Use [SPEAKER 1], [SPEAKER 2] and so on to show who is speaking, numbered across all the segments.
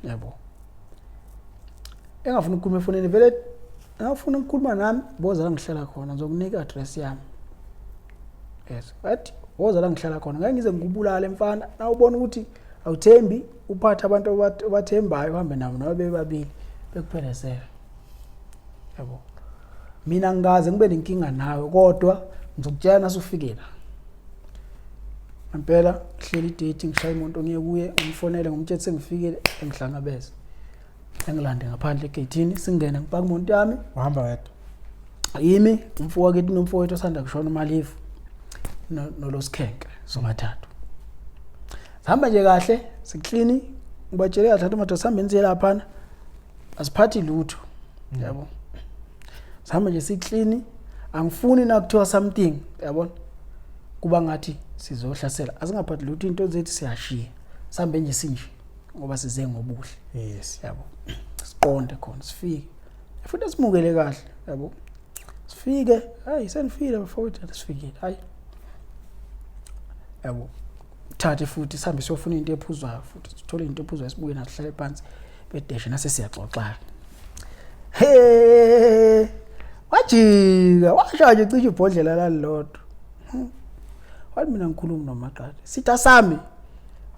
[SPEAKER 1] Yabo, engafuni ukukhuluma efonini vele, engafuna ukukhuluma nami, boza la ngihlala khona, ngizokunika i-address yami. Yes, wathi woza la ngihlala khona, ngeke ngize ngikubulale mfana. Na ubona ukuthi awuthembi, uphathe abantu obathembayo, uhambe nabo noma bebabili, bekuphelezele. Yabo, mina ngikaze ngibe nenkinga nawe, kodwa ngizokutshela nasufike la. Ngempela hleli idate, ngishaya imoto ngiye kuye, ngimfonele, ngimtshele sengifikile, engihlangabeze, engilande ngaphandle egeyithini, singene, ngipaka imoto yami.
[SPEAKER 2] Uhamba wedwa?
[SPEAKER 1] Yimi, umfowethu, nomfowethu osanda kushona uMalivu, nolosikhenke, sobathathu. Sihamba nje kahle, siklini, ngibatshele kahle athi madoda, sihambeni siye laphana, asiphathi lutho. Yabo, sihamba nje siklini, angifuni nakuthiwa something, yabona, kuba ngathi sizohlasela. Asingaphathi lutho, into zethu siyashiya, sihambe nje sinje ngoba size ngobuhle. Yabo, siqonde khona, sifike futhi simukele kahle. Yabo, sifike, hayi, senifile bafowethu, sifikile, hayi, yabo, thathe futhi sihambe siyofuna into ephuzwayo, futhi sithole into ephuzwayo, sibuye naso, sihlale phansi bedeshe, nase siyaxoxa. He, wajika washaya nje cishe ibhodlela lalilodwa. Wathi mina ngikhuluma noMaqadi, sitha sami,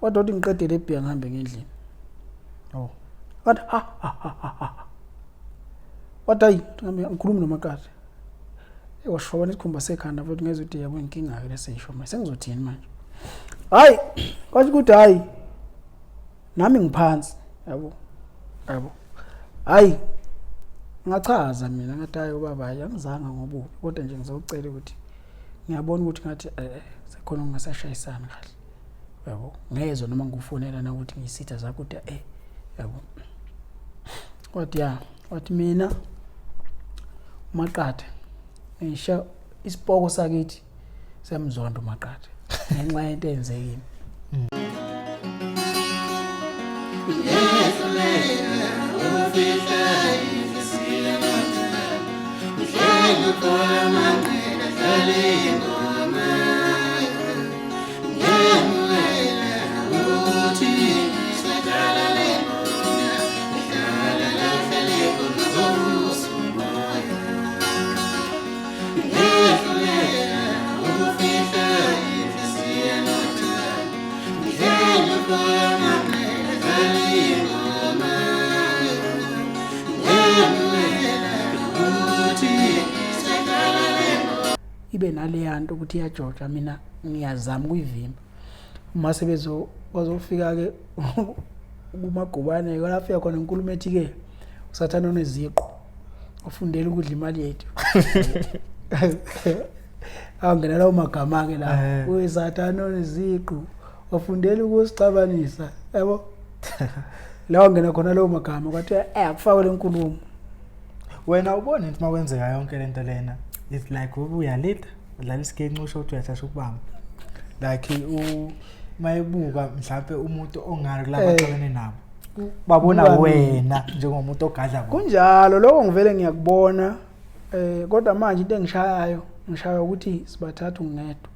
[SPEAKER 1] kodwa uthi ngiqedele ebhiya, ngihambe ngendlini.
[SPEAKER 2] Oh.
[SPEAKER 1] Wathi ha ha ha ha ha, wathi hayi, ngikhuluma noMaqadi. Washobana isikhumba sekhanda futhi, ngezwe ukuthi yabo inkinga-ke lesisho manje, sengizothini manje? Hayi, kwasho ukuthi hayi, nami ngiphansi. Yabo, yabo, hayi, ngachaza mina, ngathi hayi ubaba, hayi, angizanga ngobubi, kodwa nje ngizocela ukuthi ngiyabona ukuthi ngathi sekhona ungasashayisani kahle. Yabo, ngezwe noma ngikufonela na ukuthi ngiyisitha zakho, ukuthi yabo. Wathi ya, wathi mina uMaqatha ngisho isipoko sakithi siyamzonda uMaqatha ngenxa yento eyenzekile. Ibe naleya nto ukuthi iyajoja, mina ngiyazama ukuyivimba. Uma sebezo bazofika-ke kumagubane, lafika khona inkulumo ethi-ke usathane oneziqu ufundela ukudla imali yethu. Awungena lawo magama-ke la, uyisathane oneziqu wafundela ukusixabanisa, yabo, la wangena khona lawo magama, kwathiwa akufakwe le nkulumo.
[SPEAKER 2] Wena ubona into makwenzeka yonke lento lena, it's like ube uyalida, udlala isigenci, usho ukuthi uyashesha ukubamba, like u mayebuka mhlampe umuntu ongale kulaba axabene nabo, babona
[SPEAKER 1] Buka mina.
[SPEAKER 2] Wena njengomuntu ogadla bona.
[SPEAKER 1] Kunjalo, lokho ngivele ngiyakubona, kodwa manje into engishayayo, ngishaya ukuthi sibathathu, ngedwa.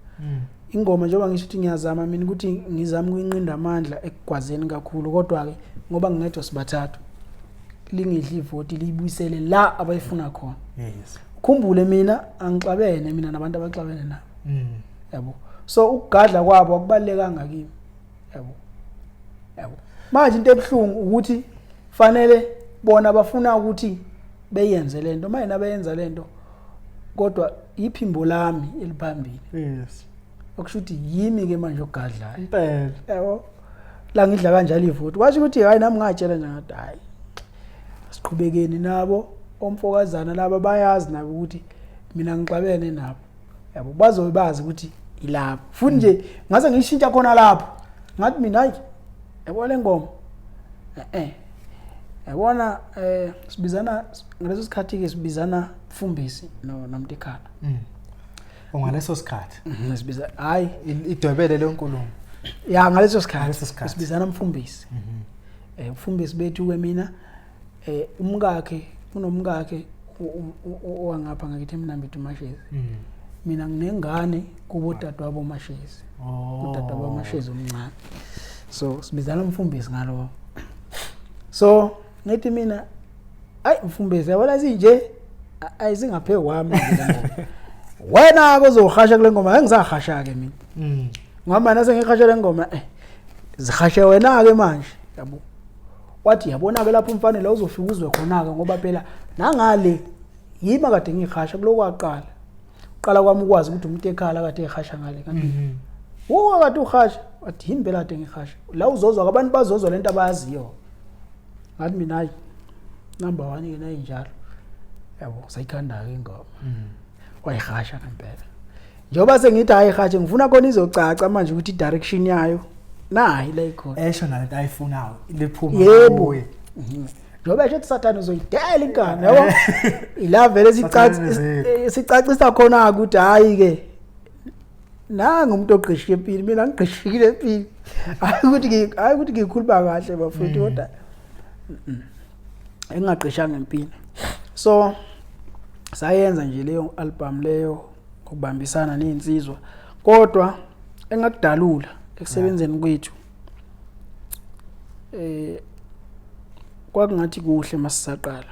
[SPEAKER 1] Ingoma, njengoba ngisho ukuthi ngiyazama mina ukuthi ngizame ukuyinqinda amandla ekugwazeni kakhulu, kodwa-ke ngoba ngingedwa, sibathathu, lingidla ivoti, liyibuyisele la abayifuna khona. Ukhumbule mina angixabene mina nabantu abaxabene nabo. Yabo, so ukugadla kwabo akubalulekanga kimi. Yabo, yabo, manje into ebuhlungu ukuthi fanele bona bafuna ukuthi beyenze lento, manje nabeyenza lento, kodwa iphimbo lami eliphambili. Okusho ukuthi yimi ke manje ogadlayo.
[SPEAKER 2] Impela.
[SPEAKER 1] Yabo, la ngidla kanjalo ivoti, kwasho ukuthi hayi, nami ngatshela nje, ngathi hayi, siqhubekeni nabo omfokazana laba, bayazi nabo ukuthi mina ngixabene nabo. Yabo, bazobe bazi ukuthi ilapho futhi nje ngase ngiyishintsha khona lapho, ngathi mina hayi, yabo le ngoma, yabona, sibizana ngaleso sikhathi ke, sibizana Mfumbisi no noMntikhala.
[SPEAKER 2] Ungaleso sikhathi.
[SPEAKER 1] Sibiza, hayi.
[SPEAKER 2] Idwebele leyo nkulumo.
[SPEAKER 1] Ya, ngaleso sikhathi.
[SPEAKER 2] Ngaleso sikhathi.
[SPEAKER 1] Sibizana Mfumbisi. Umfumbisi bethu ke mina, umkakhe, unomkakhe owangapha ngakithi eMnambithi, uMashezi. Mina nginengane kubo dadewabo Mashezi.
[SPEAKER 2] Oh.
[SPEAKER 1] Kudadewabo Mashezi omncane, so sibizana Mfumbisi ngalo. So ngithi mina, ayi mfumbezi, yabona sinje ayisingaphe kwami le ngoma. Wena ke uzohasha kule ngoma, angisahasha ke mina. Ngoba nase ngihasha le ngoma zihashe wena ke manje, yabo. Wathi yabona ke lapho umfana la uzofika uzwe khona ke, ngoba phela nangale yima kade ngihasha kulokwaqala. Uqala kwami ukwazi ukuthi umuntu ekhala kade ehasha ngale kanti. Uwa kade uhasha, wathi yini phela kade ngihasha. La uzozwa abantu bazozwa lento abayaziyo. Ngathi mina hayi number 1 ke nayinjalo. Yabo sayikhanda ke ingoma. Wayihasha ngempela. Njengoba sengithi ayihashe ngifuna khona izocaca manje ukuthi direction yayo nayi la ikhona.
[SPEAKER 2] Esho nalento ayifunayo liphuma
[SPEAKER 1] kuye. Njengoba esho ukuthi Sathane uzoyidela inkani, yabo. Ila vele sicacisa khona ukuthi hayi ke nanga umuntu ogqishike empini, mina ngigqishikile empini. Hayi ukuthi ngikhuluma kahle bafowethu kodwa engingagqishanga empini. So sayenza nje leyo album leyo ngokubambisana nezinsizwa, kodwa engakudalula ekusebenzeni kwethu kwakungathi kuhle masisaqala.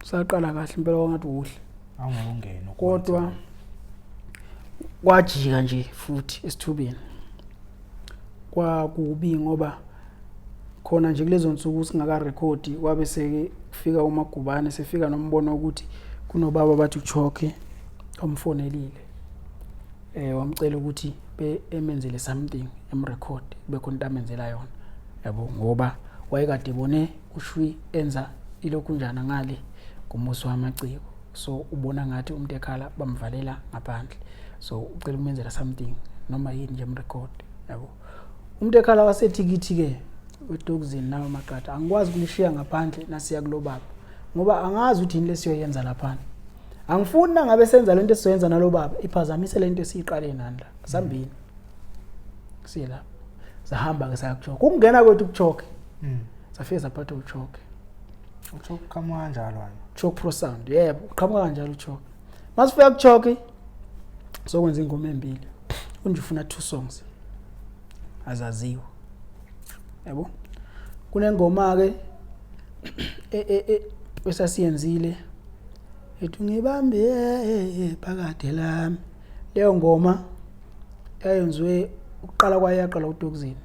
[SPEAKER 1] Saqala kahle impela kwangathi kuhle.
[SPEAKER 2] Awungene
[SPEAKER 1] kodwa kwajika nje futhi esithubeni. Kwakubi ngoba khona nje kulezo nsuku singaka record kwabe seke kufika uMagubane sefika nombono ukuthi kunobaba bathi uChoke omfonelile. Wamcela ukuthi be emenzele something emrecord kube khona into amenzela yona, yabo, ngoba wayekade ebone uShwi enza ilokhunjana ngale ngomuso wamaciko, so ubona ngathi umuntu ekhala bamvalela ngaphandle, so ucela ukumenzela something noma yini nje emrecord, yabo. Umuntu ekhala wasethi kithi ke weDogzini nawe maqatha angikwazi ukulishiya ngaphandle nasiya kulobaba ngoba angazi ukuthi yini lesiyoyenza laphana. Angifuni nangabe senza lento esizoyenza nalobaba iphazamise lento esiyiqale nani la. Sambini siye lapha, sahamba ke saya kuChoke. Ukungena kwethu kuChoke safike saphatha uChoke.
[SPEAKER 2] uChoke qhamuka kanjalo wena?
[SPEAKER 1] Choke Pro Sound, yebo, uqhamuka kanjalo uChoke. Masifika kuChoke sokwenza ingoma embili, unje ufuna 2 songs azaziwa, yabo. Kunengoma ke esasiyenzile ethi ngibambe phakade lami. Leyo ngoma yayenziwe ukuqala kwayo yaqala uDogzini.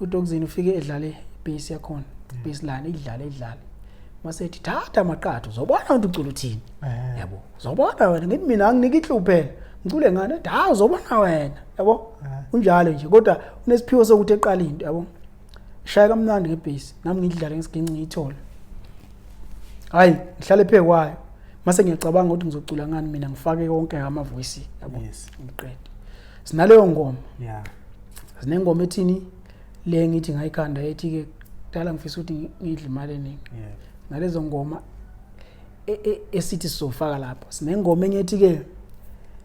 [SPEAKER 1] uDogzini ufike edlale bass yakhona, bass line idlale masethi thatha amaqatha uzobona ukuthi ucula uthini, yabo, uzobona wena. Ngithi mina anginike ihlu phela ngicule ngani, ethi hawu uzobona wena, yabo. Unjalo nje kodwa unesiphiwo sokuthi eqala into, yabo, shaya kamnandi ngebass, nami ngidlale ngesiginci ngiyithole, hayi ngihlale phe kwayo. Mase ngiyacabanga ukuthi ngizocula ngani mina, ngifake konke ama voice, yabo, ngiqede. Sinaleyo ngoma. Sinengoma ethini le ngithi ngayikhanda ethi ke kudala ngifisa ukuthi ngidle imali eningi. Nalezo ngoma esithi sizofaka lapho. Sinengoma enye ethi ke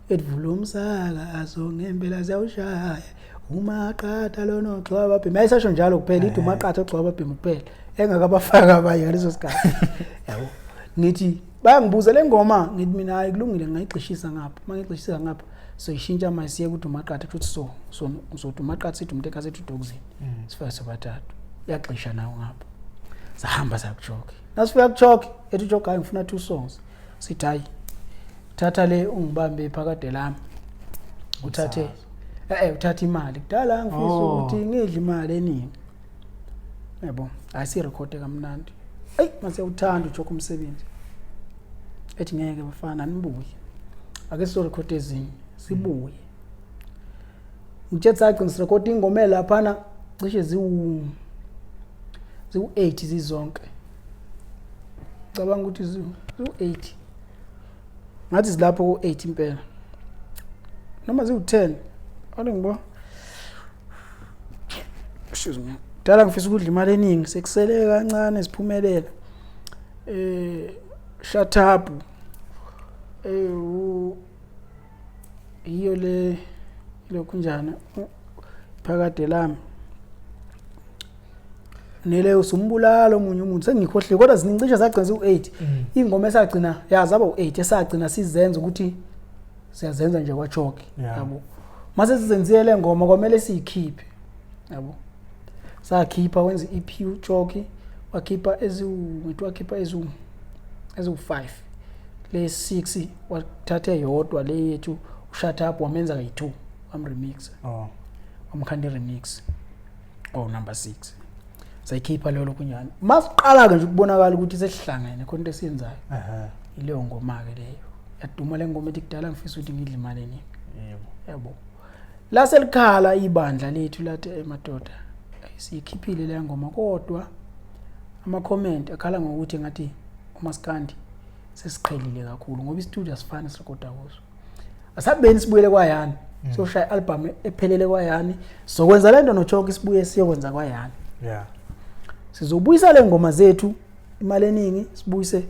[SPEAKER 1] edvula umsakazo ngempela siyawushaya umaqatha lona ogxoba ababhemi. Ayisasho njalo kuphela, ithi umaqatha ogxoba ababhemi kuphela engakabafaka abanye ngaleso sikhathi, yabo. Ngithi bayangibuza le ngoma, ngithi mina hayi kulungile ngayigxishisa ngapha, uma ngigxishisa ngapha soyishintsha manje siye kuthi umaqatha, kusho ukuthi so sothi umaqatha sithi umuntu ekhaya sithi uDogzini, sifike sobathathu, uyagxisha nawo ngapha. Sahamba saya kuChoke. Nasifika kuChoke ethi uChoke hayi ngifuna 2 songs, sithi hayi thatha le ungibambe phakade lami, uthathe uthathe imali kudala ngifisa ukuthi ngidle imali eningi, yabo. Hayi sirekhode kamnandi, ayi mase uthanda uChoke umsebenzi, ethi ngeke bafana nibuye ake sizorekhode ezinye, sibuye. Ngithe sagcina sirekhode ingoma laphana cishe ziwu-8 zizonke, ngicabanga ukuthi ziwu-8, ngathi zilapho ku-8 impela noma ziwu-10, ake ngibo, excuse me, kudala ngifisa ukudla imali eningi, sekusele kancane siphumelela. Shut up, iyo le lokhu njani phakade lami nele usumbulala omunye umuntu sengikhohliwe, kodwa zinincishe sagcina ziwu-8 ingoma esagcina yazaba u-8 esagcina sizenza ukuthi siyazenza nje kwaChoke, yabo. Mase sizenzile le ngoma kwamele siyikhiphe, yabo. Sakhipha, wenza i-EP uChoki, wakhipha eziwu, ngithi wakhipha eziwu-5, le 6 wathatha eyodwa le yethu, uShut Up, wamenza kayi-2, wamremix. Wamkhanda i-remix, oh, number 6. Sayikhipha leyo lokunyana. Masiqala-ke nje ukubonakala ukuthi sesihlangene, khona into esiyenzayo. Ileyo ngoma-ke leyo yaduma, le ngoma ethi kudala ngifisa ukuthi ngidle imali eningi. Yabo, laselikhala ibandla lethu, lathi, "Emadoda, siyikhiphile leya ngoma, kodwa ama-comment akhala ngokuthi ngathi umaskandi sesiqhelile kakhulu, ngoba istudio asifani sirekoda kuso. Asabeni sibuyele kwayani, siyoshaya i-album ephelele kwayani, sizokwenza lento noChoki, sibuye siyokwenza kwayani. Sizobuyisa le ngoma zethu, imali eningi, sibuyise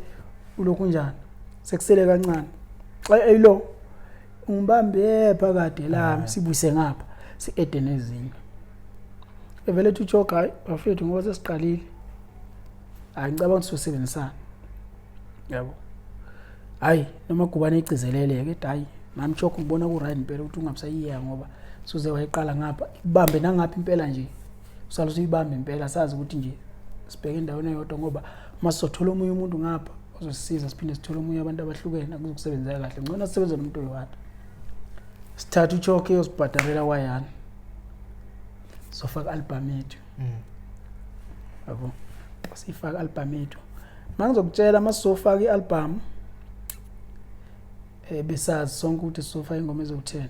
[SPEAKER 1] ulokhu njani, sekusele kancane eyilo ungibambe phakade lami, sibuyise ngapha, si-ede nezinye." Evele ethi uChoki, "Hayi bafethu, ngoba sesiqalile, hayi, ngicabanga ukuthi sizosebenzisana, yabo." Hayi, noma gubane igcizeleleke, ethi, "Hayi nami Choko, ngibona ku-right impela ukuthi ungabusayiyeka, ngoba suze wayiqala ngapha, ibambe nangapha impela nje, usale usuyibambe impela, sazi ukuthi nje sibheke endaweni eyodwa, ngoba uma sizothola omunye umuntu ngapha ozosisiza, siphinde sithole omunye abantu abahlukene, akuzokusebenzeka kahle. Ngcono sisebenze nomuntu oyodwa." Sithatha uChoke eyosibhadalela kwayani, sofaka i-album yethu. Yabo, sifaka i-album yethu. Mangizokutshela, masizofaka i-album, besazi sonke ukuthi sizofaka ingoma eziwu-10.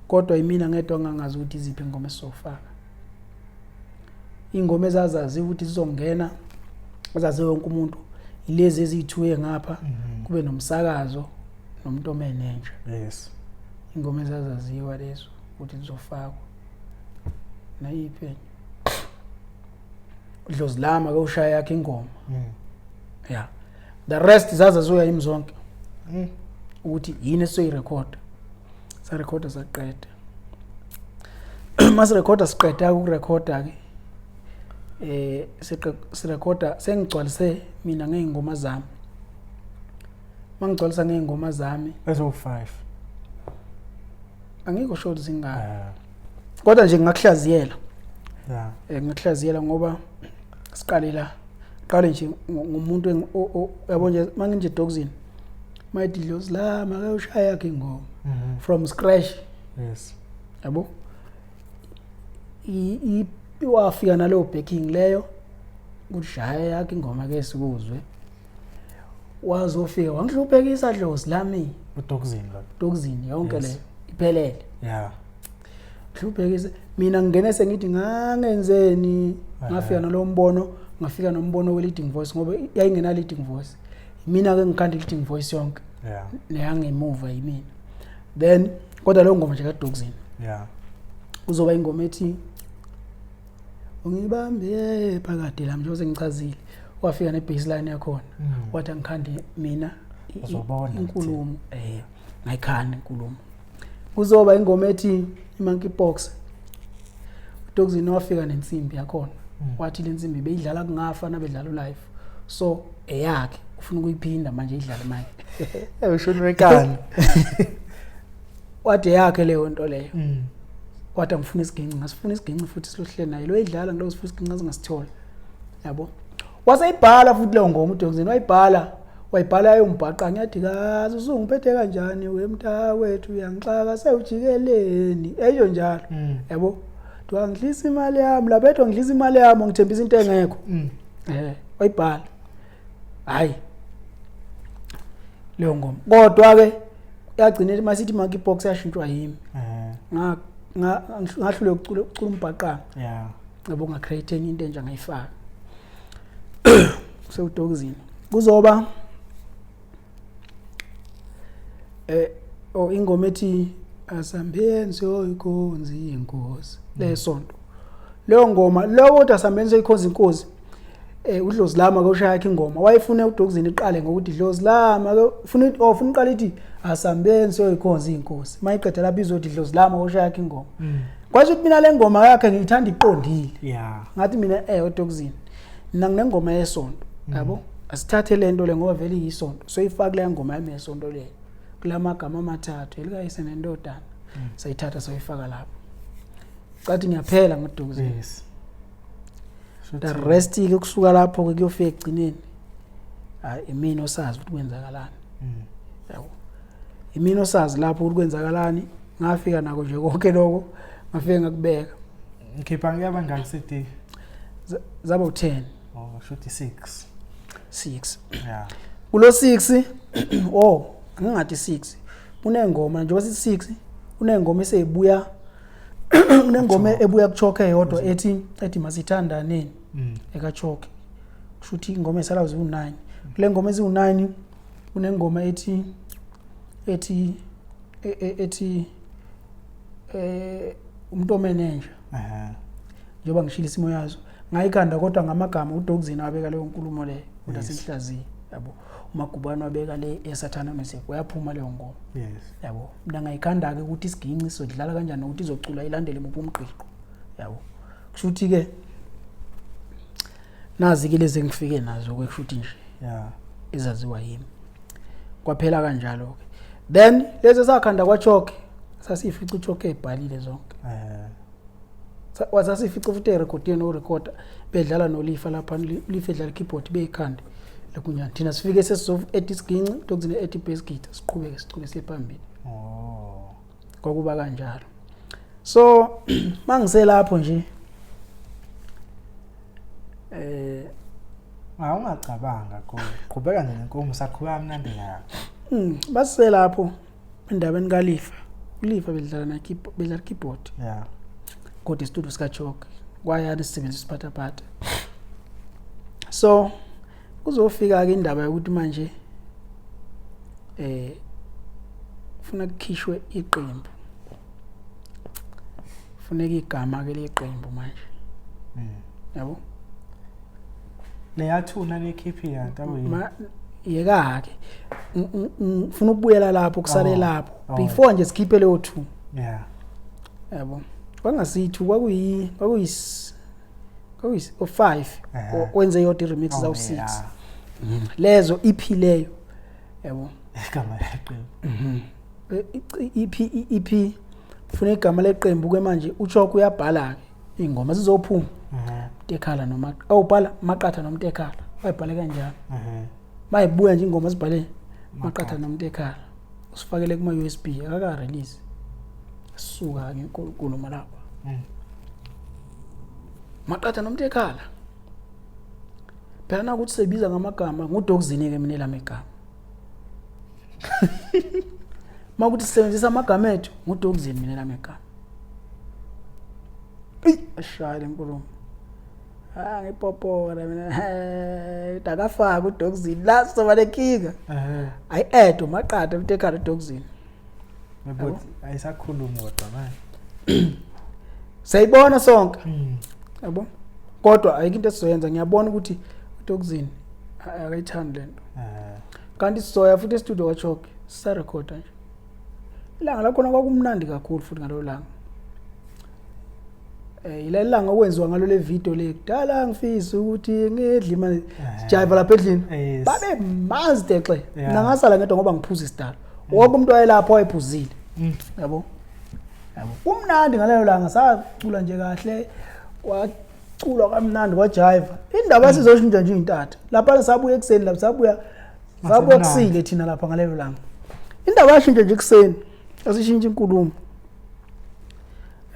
[SPEAKER 1] Kodwa yimina ngedwa ngangazi ukuthi iziphi ingoma esizofaka. Ingoma ezazazi ukuthi zizongena, ezaziwe wonke umuntu, ilezi eziyithuye ngapha, kube nomsakazo nomuntu omenenja. Ingoma ezazaziwa lezo ukuthi zizofakwa. Nayiphi enye? Udlozi lami ake ushaya yakhe ingoma. Yeah, the rest zazaziwa yimi zonke ukuthi yini esizoyirekhoda. Sarekhoda, saqeda. Masirekhoda, siqeda ukurekhoda ke, sirekhoda, sengigcwalise mina ngey'ngoma zami. Mangigcwalisa ngey'ngoma zami
[SPEAKER 2] Ezo-5.
[SPEAKER 1] Angikho sure ukuthi zingaki, kodwa nje ngingakuhlaziyela. Ngingakuhlaziyela ngoba siqale la, qale nje ngomuntu yabo nje, manginje Dogzini, mayithi dlozi la make ushaya yakhe ingoma from scratch. Yabo, wafika naleyo backing leyo ukuthi shaya yakhe ingoma ke sikuzwe. Wazofika wangihluphekisa dlozi lami.
[SPEAKER 2] UDogzini lo.
[SPEAKER 1] Dogzini yonke leyo iphelele. Hluphekisa mina, ngingene sengithi ngangenzeni, ngafika nalowo mbono, ngafika nombono we-leading voice, ngoba yayingena leading voice. Mina ke ngikhanda i-leading voice yonke neyangemuva yimina. Then kodwa leyo ngoma nje kaDogzini kuzoba ingoma ethi ungibambe phakade lami, njengoba sengichazile. Wafika ne-baseline yakhona, wathi angikhande mina
[SPEAKER 2] Uzobona.
[SPEAKER 1] inkulumo. Ngayikhanda inkulumo. Kuzoba ingoma ethi i-monkey pox. uDogzini wafika nensimbi yakhona, wathi le nsimbi beyidlala kungafa nabedlala ulive, so eyakhe, ufuna ukuyiphinda manje, idlale manje.
[SPEAKER 2] Ushuni wenkani.
[SPEAKER 1] Wathi eyakhe leyo nto leyo. Wathi angifuna isiginci, ngasifuna isiginci futhi, silohlele naye lo edlala ngilo, sifuna isiginci, singasithola, yabo. Waseyibhala futhi leyo ngoma uDogzini, wayibhala, wayibhala ayombhaqa. Ngiyathi kazi usungiphethe kanjani wemntakwethu, uyangixaka, sewujikeleni, esho njalo. Yabo, kuthiwa ngidlisa imali yami lapha, ethi ngidlisa imali yami, ngithembisa into engekho. Wayibhala hayi leyo ngoma, kodwa ke yagcina masithi monkey pox yashintshwa yimi. Ngahluleka ukucula umbhaqanga. Yabo, ngacreate enye into entsha, ngayifaka sewudokuzini. Kuzoba oh, ingoma ethi asambeni siyoyikhonza inkosi, lesonto leyo ngoma leyo. Kodwa asambeni siyoyikhonza inkosi, udlozi lami ake ushaya yakhe ingoma. Wayefuna uDogzini iqale ngokuthi dlozi lami ake ufuna, oh, ufuna iqale ithi asambeni siyoyikhonza inkosi, mayiqeda lapho izothi dlozi lami ake ushaya yakhe ingoma. Kwasho ukuthi mina le ngoma yakhe ngiyithanda iqondile. Ngathi mina, uDogzini, mina nginengoma yesonto, yabo, asithathe lento le ngoba vele iyisonto, soyifaka kule ngoma yami yesonto le, kulamagama amathathu elikayise nendodana. Sayithatha, soyifaka lapho. Cathi ngiyaphela ngoDokzini.
[SPEAKER 2] Yes.
[SPEAKER 1] The rest ke kusuka lapho ke kuyofika egcineni. Hayi, imina osazi ukuthi kwenzakalani. Yabo. Imina osazi lapho ukuthi kwenzakalani. Ngafika nako nje konke lokho, ngafike ngakubeka.
[SPEAKER 2] Ngikhipha ngiyaba ngaki CD?
[SPEAKER 1] Zaba u10.
[SPEAKER 2] Oh, shuthi 6.
[SPEAKER 1] 6.
[SPEAKER 2] Yeah.
[SPEAKER 1] Kulo 6, oh, ngingathi 6. Kunengoma njengoba sithi 6, kunengoma eseyibuya, kunengoma ebuya kuChoke eyodwa ethi masithandaneni ekaChoke. Kusho ukuthi ingoma esala ziwu9. Kule ngoma eziwu9 kunengoma ethi umuntu omenenja. Njengoba ngishilo isimo yazo. Ngayikhanda kodwa ngamagama uDogzini wabeka leyo nkulumo leyo ukuthi asihlaziye, yabo. UMagubane wabeka le esathana music, wayaphuma leyo ngoma. Yabo. Mina ngayikhanda ke ukuthi isiginci sizodlala kanjani nokuthi izocula ilandele muphi umgqiqo. Yabo. Kusho ukuthi ke nazi ke lezi engifike nazo ke futhi nje. Ezaziwa yimi. Kwaphela kanjalo ke. Then lezi sakhanda kwaChoke, sasifica uChoke ebhalile zonke. Wasasifica futhi erekhodini orekhoda bedlala noLifa lapha, Lifa edlala keyboard beyikhanda lekunyana. Thina sifike sesizo ethi isiginci, Dogzini ethi bass guitar, siqhubeke sicule siye phambili. Kwakuba kanjalo. So mangiselapho nje
[SPEAKER 2] Awungacabanga ko. Qhubeka nje nenkomo saqhubeka kamnandi la.
[SPEAKER 1] Baselapho endabeni kaLifa. uLifa bedlala na keyboard, bedlala keyboard. Kodwa istudio sika Choke kwayani sisebenzisa isiphathaphatha. So kuzofika ke indaba yokuthi manje ufuna kukhishwe iqembu. Funeka igama ke leqembu manje. Yabo?
[SPEAKER 2] Leyathuna lekhiphile kanti awuyini.
[SPEAKER 1] Ma yeka ke. Ngifuna ukubuyela lapho kusale lapho before nje sikhiphe leyo 2. Yabo. Kwangasithi kwakuyi 5 wenze yodwa remix zawu 6. Lezo EP leyo. Yabo.
[SPEAKER 2] Igama leqembu.
[SPEAKER 1] EP, EP ufuna igama leqembu ke manje uChoke uyabhala ke ingoma zizophuma. Mtekhala noma awubhala Maqatha noMtekhala. Wayibhale kanjalo. Mayibuya nje ingoma zibhale Maqatha noMtekhala. Usifakele kuma USB akaka release. Suka ke inkulumo lapha. Maqatha noMtekhala. Phela nakuthi sebiza ngamagama nguDogzini ke mina lami igama. Makuthi sisebenzisa amagama ethu nguDogzini mina lami igama. Eyi, ashaya le nkulumo. Ah, ngipopora mina. Akafaka uDogzini la sizoba nenkinga. Ayi add uMaqatha uMtekhala uDogzini.
[SPEAKER 2] Yebo, ayisakhulumi kodwa manje.
[SPEAKER 1] Siyayibona sonke. Yabo? Kodwa ayikho into esizoyenza, ngiyabona ukuthi uDogzini akayithandi lento. Kanti sizoya futhi e-studio kaChoke, sisarekhoda nje. Ilanga lakhona kwakumnandi kakhulu futhi ngalelo langa. Ileli langa okwenziwa ngalo le video le kudala ngifisa ukuthi ngidle imali sijive lapha endlini. Babe manzi dexe. Mina ngasala ngedwa ngoba ngiphuza isidalo. Wonke umuntu wayelapho wayephuzile. Yabo? Yabo. Kumnandi ngalelo langa sacula nje kahle kwaculwa kamnandi kwajive. Indaba sizoshintsha nje intatha. Lapha sabuya ekseni lapha sabuya kusile thina lapha ngalelo langa. Indaba yashintsha nje ekseni. Asishintsha inkulumo.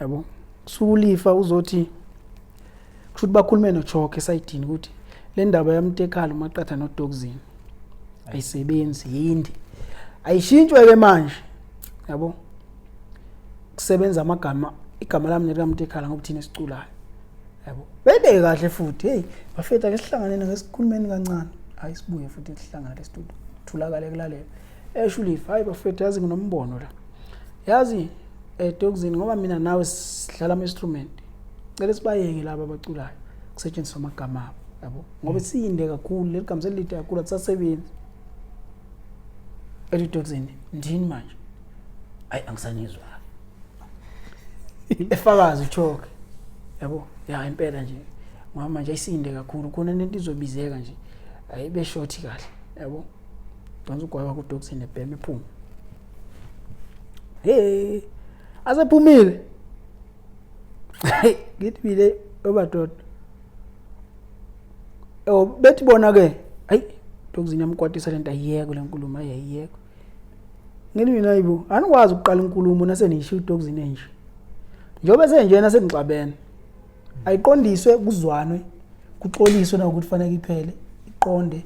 [SPEAKER 1] Yabo. Kusukulifa uzothi kusho ukuthi bakhulume noChoke esayidini ukuthi le ndaba yaMtekhala uMaqatha noDogzini ayisebenzi yindi. Ayishintshwe ke manje. Yabo. Kusebenza amagama, igama lami nelikaMtekhala ngoba thina esiculayo. Yabo. Bebeke kahle futhi. Hey, bafethu ake sihlanganeni ngesikhulumeni kancane. Hayi sibuye futhi sihlangane le studio. Thulakale kulalela. Esho uLifa, hayi bafethu yazi nginombono la. Yazi Dogzini ngoba mina nawe sidlala ama instrument. Cela sibayeke laba abaculayo kusetshenziswa amagama abo. Yabo. Ngoba siyinde kakhulu leli gama selide kakhulu akusasebenzi. Ethi Dogzini, ndini manje? Hayi angisanizwa. Efakazi uChoke. Yabo, ya impela nje. Ngoba manje ayisinde kakhulu khona lento izobizeka nje. Ayibe short kahle. Yabo. Donsa ugwayi wakho uDogzini ebhema ephume. Hey, asephumile. Ngithi mina obadoda, oh, bethi bona ke, hayi, Dogzini yamkwatisa lento, ayiyeko le nkulumo, ayiyeko. Ngithi mina, hayibo, anikwazi ukuqala inkulumo nasenishiya uDogzini enje, njengoba senjena senixabene. Ayiqondiswe, kuzwanwe, kuxoliswe, nakuthi fanele iphele, iqonde,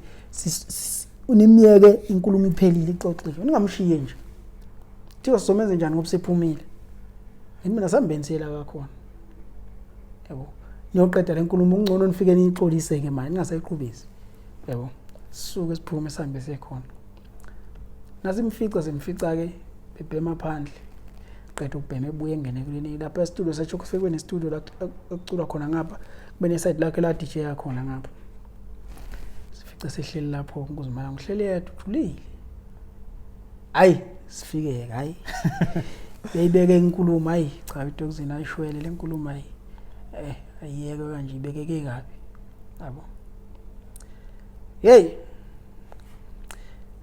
[SPEAKER 1] unimyeke inkulumo iphelile, ixoxiwe, ningamshiye nje. Thiwa sizomenze njani ngoba sephumile? Ngithi mina, sambeni siyela kakhona, yabo, niyoqeda le nkulumo, kungcono nifike niyixolise-ke manje, ningasayiqhubisi, yabo. Sisuke siphume, sihambe siye khona. Nasimfica, simfica-ke bebhema phandle, qeda ukubhema, ebuye engene kuleni lapha e-studio satsho, kufike kube ne-studio la ekuculwa khona ngapha, kube ne-side lakhe la DJ yakhona ngapha. Sifice sehleli lapho kuzimala, ngihleli yedwa, ujulile. Hayi, sifike-ke, hayi, beyibeke inkulumo, hayi cha, iDogzini ayishwele le nkulumo, hayi, ayiyeke kanje, ibekeke kabi, yabo. Hey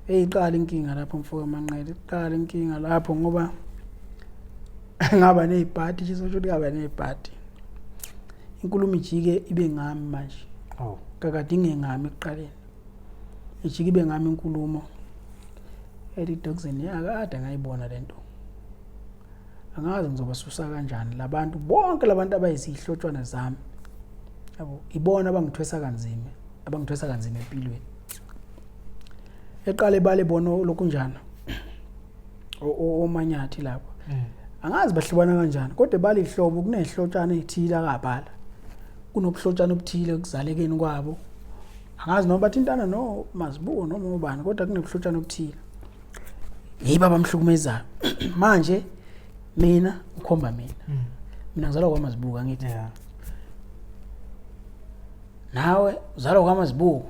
[SPEAKER 1] hey, iqala inkinga lapho, mfoka Manqele, iqala inkinga lapho ngoba ngaba nezibhadi, nje sosho ukuthi ngaba nezibhadi, inkulumo ijike ibe ngami manje.
[SPEAKER 2] Oh.
[SPEAKER 1] Kakade ingengami ekuqaleni, ijike ibe ngami inkulumo. Ethi Dogzini, akade ngayibona lento, angazi ngizobasusa kanjani labantu bonke, labantu abayizihlotshwana zami, yabo, ibona abangithwesa kanzima, abangithwesa kanzima empilweni. Eqale bale bona lokunjana omanyathi lapho, angazi bahlobana kanjani, kodwa bale ihlobo, kunehlotshana ezithile akabhala, kunobuhlotshana obuthile ekuzalekeni kwabo, angazi noma bathintana no Mazibuko noma ubani, kodwa kunobuhlotshana obuthile, yibo abamhlukumezayo manje. Mina ukhomba mina, mina ngizalwa kwaMazibuko, angithi?
[SPEAKER 2] Yeah.
[SPEAKER 1] Nawe uzalwa kwaMazibuko,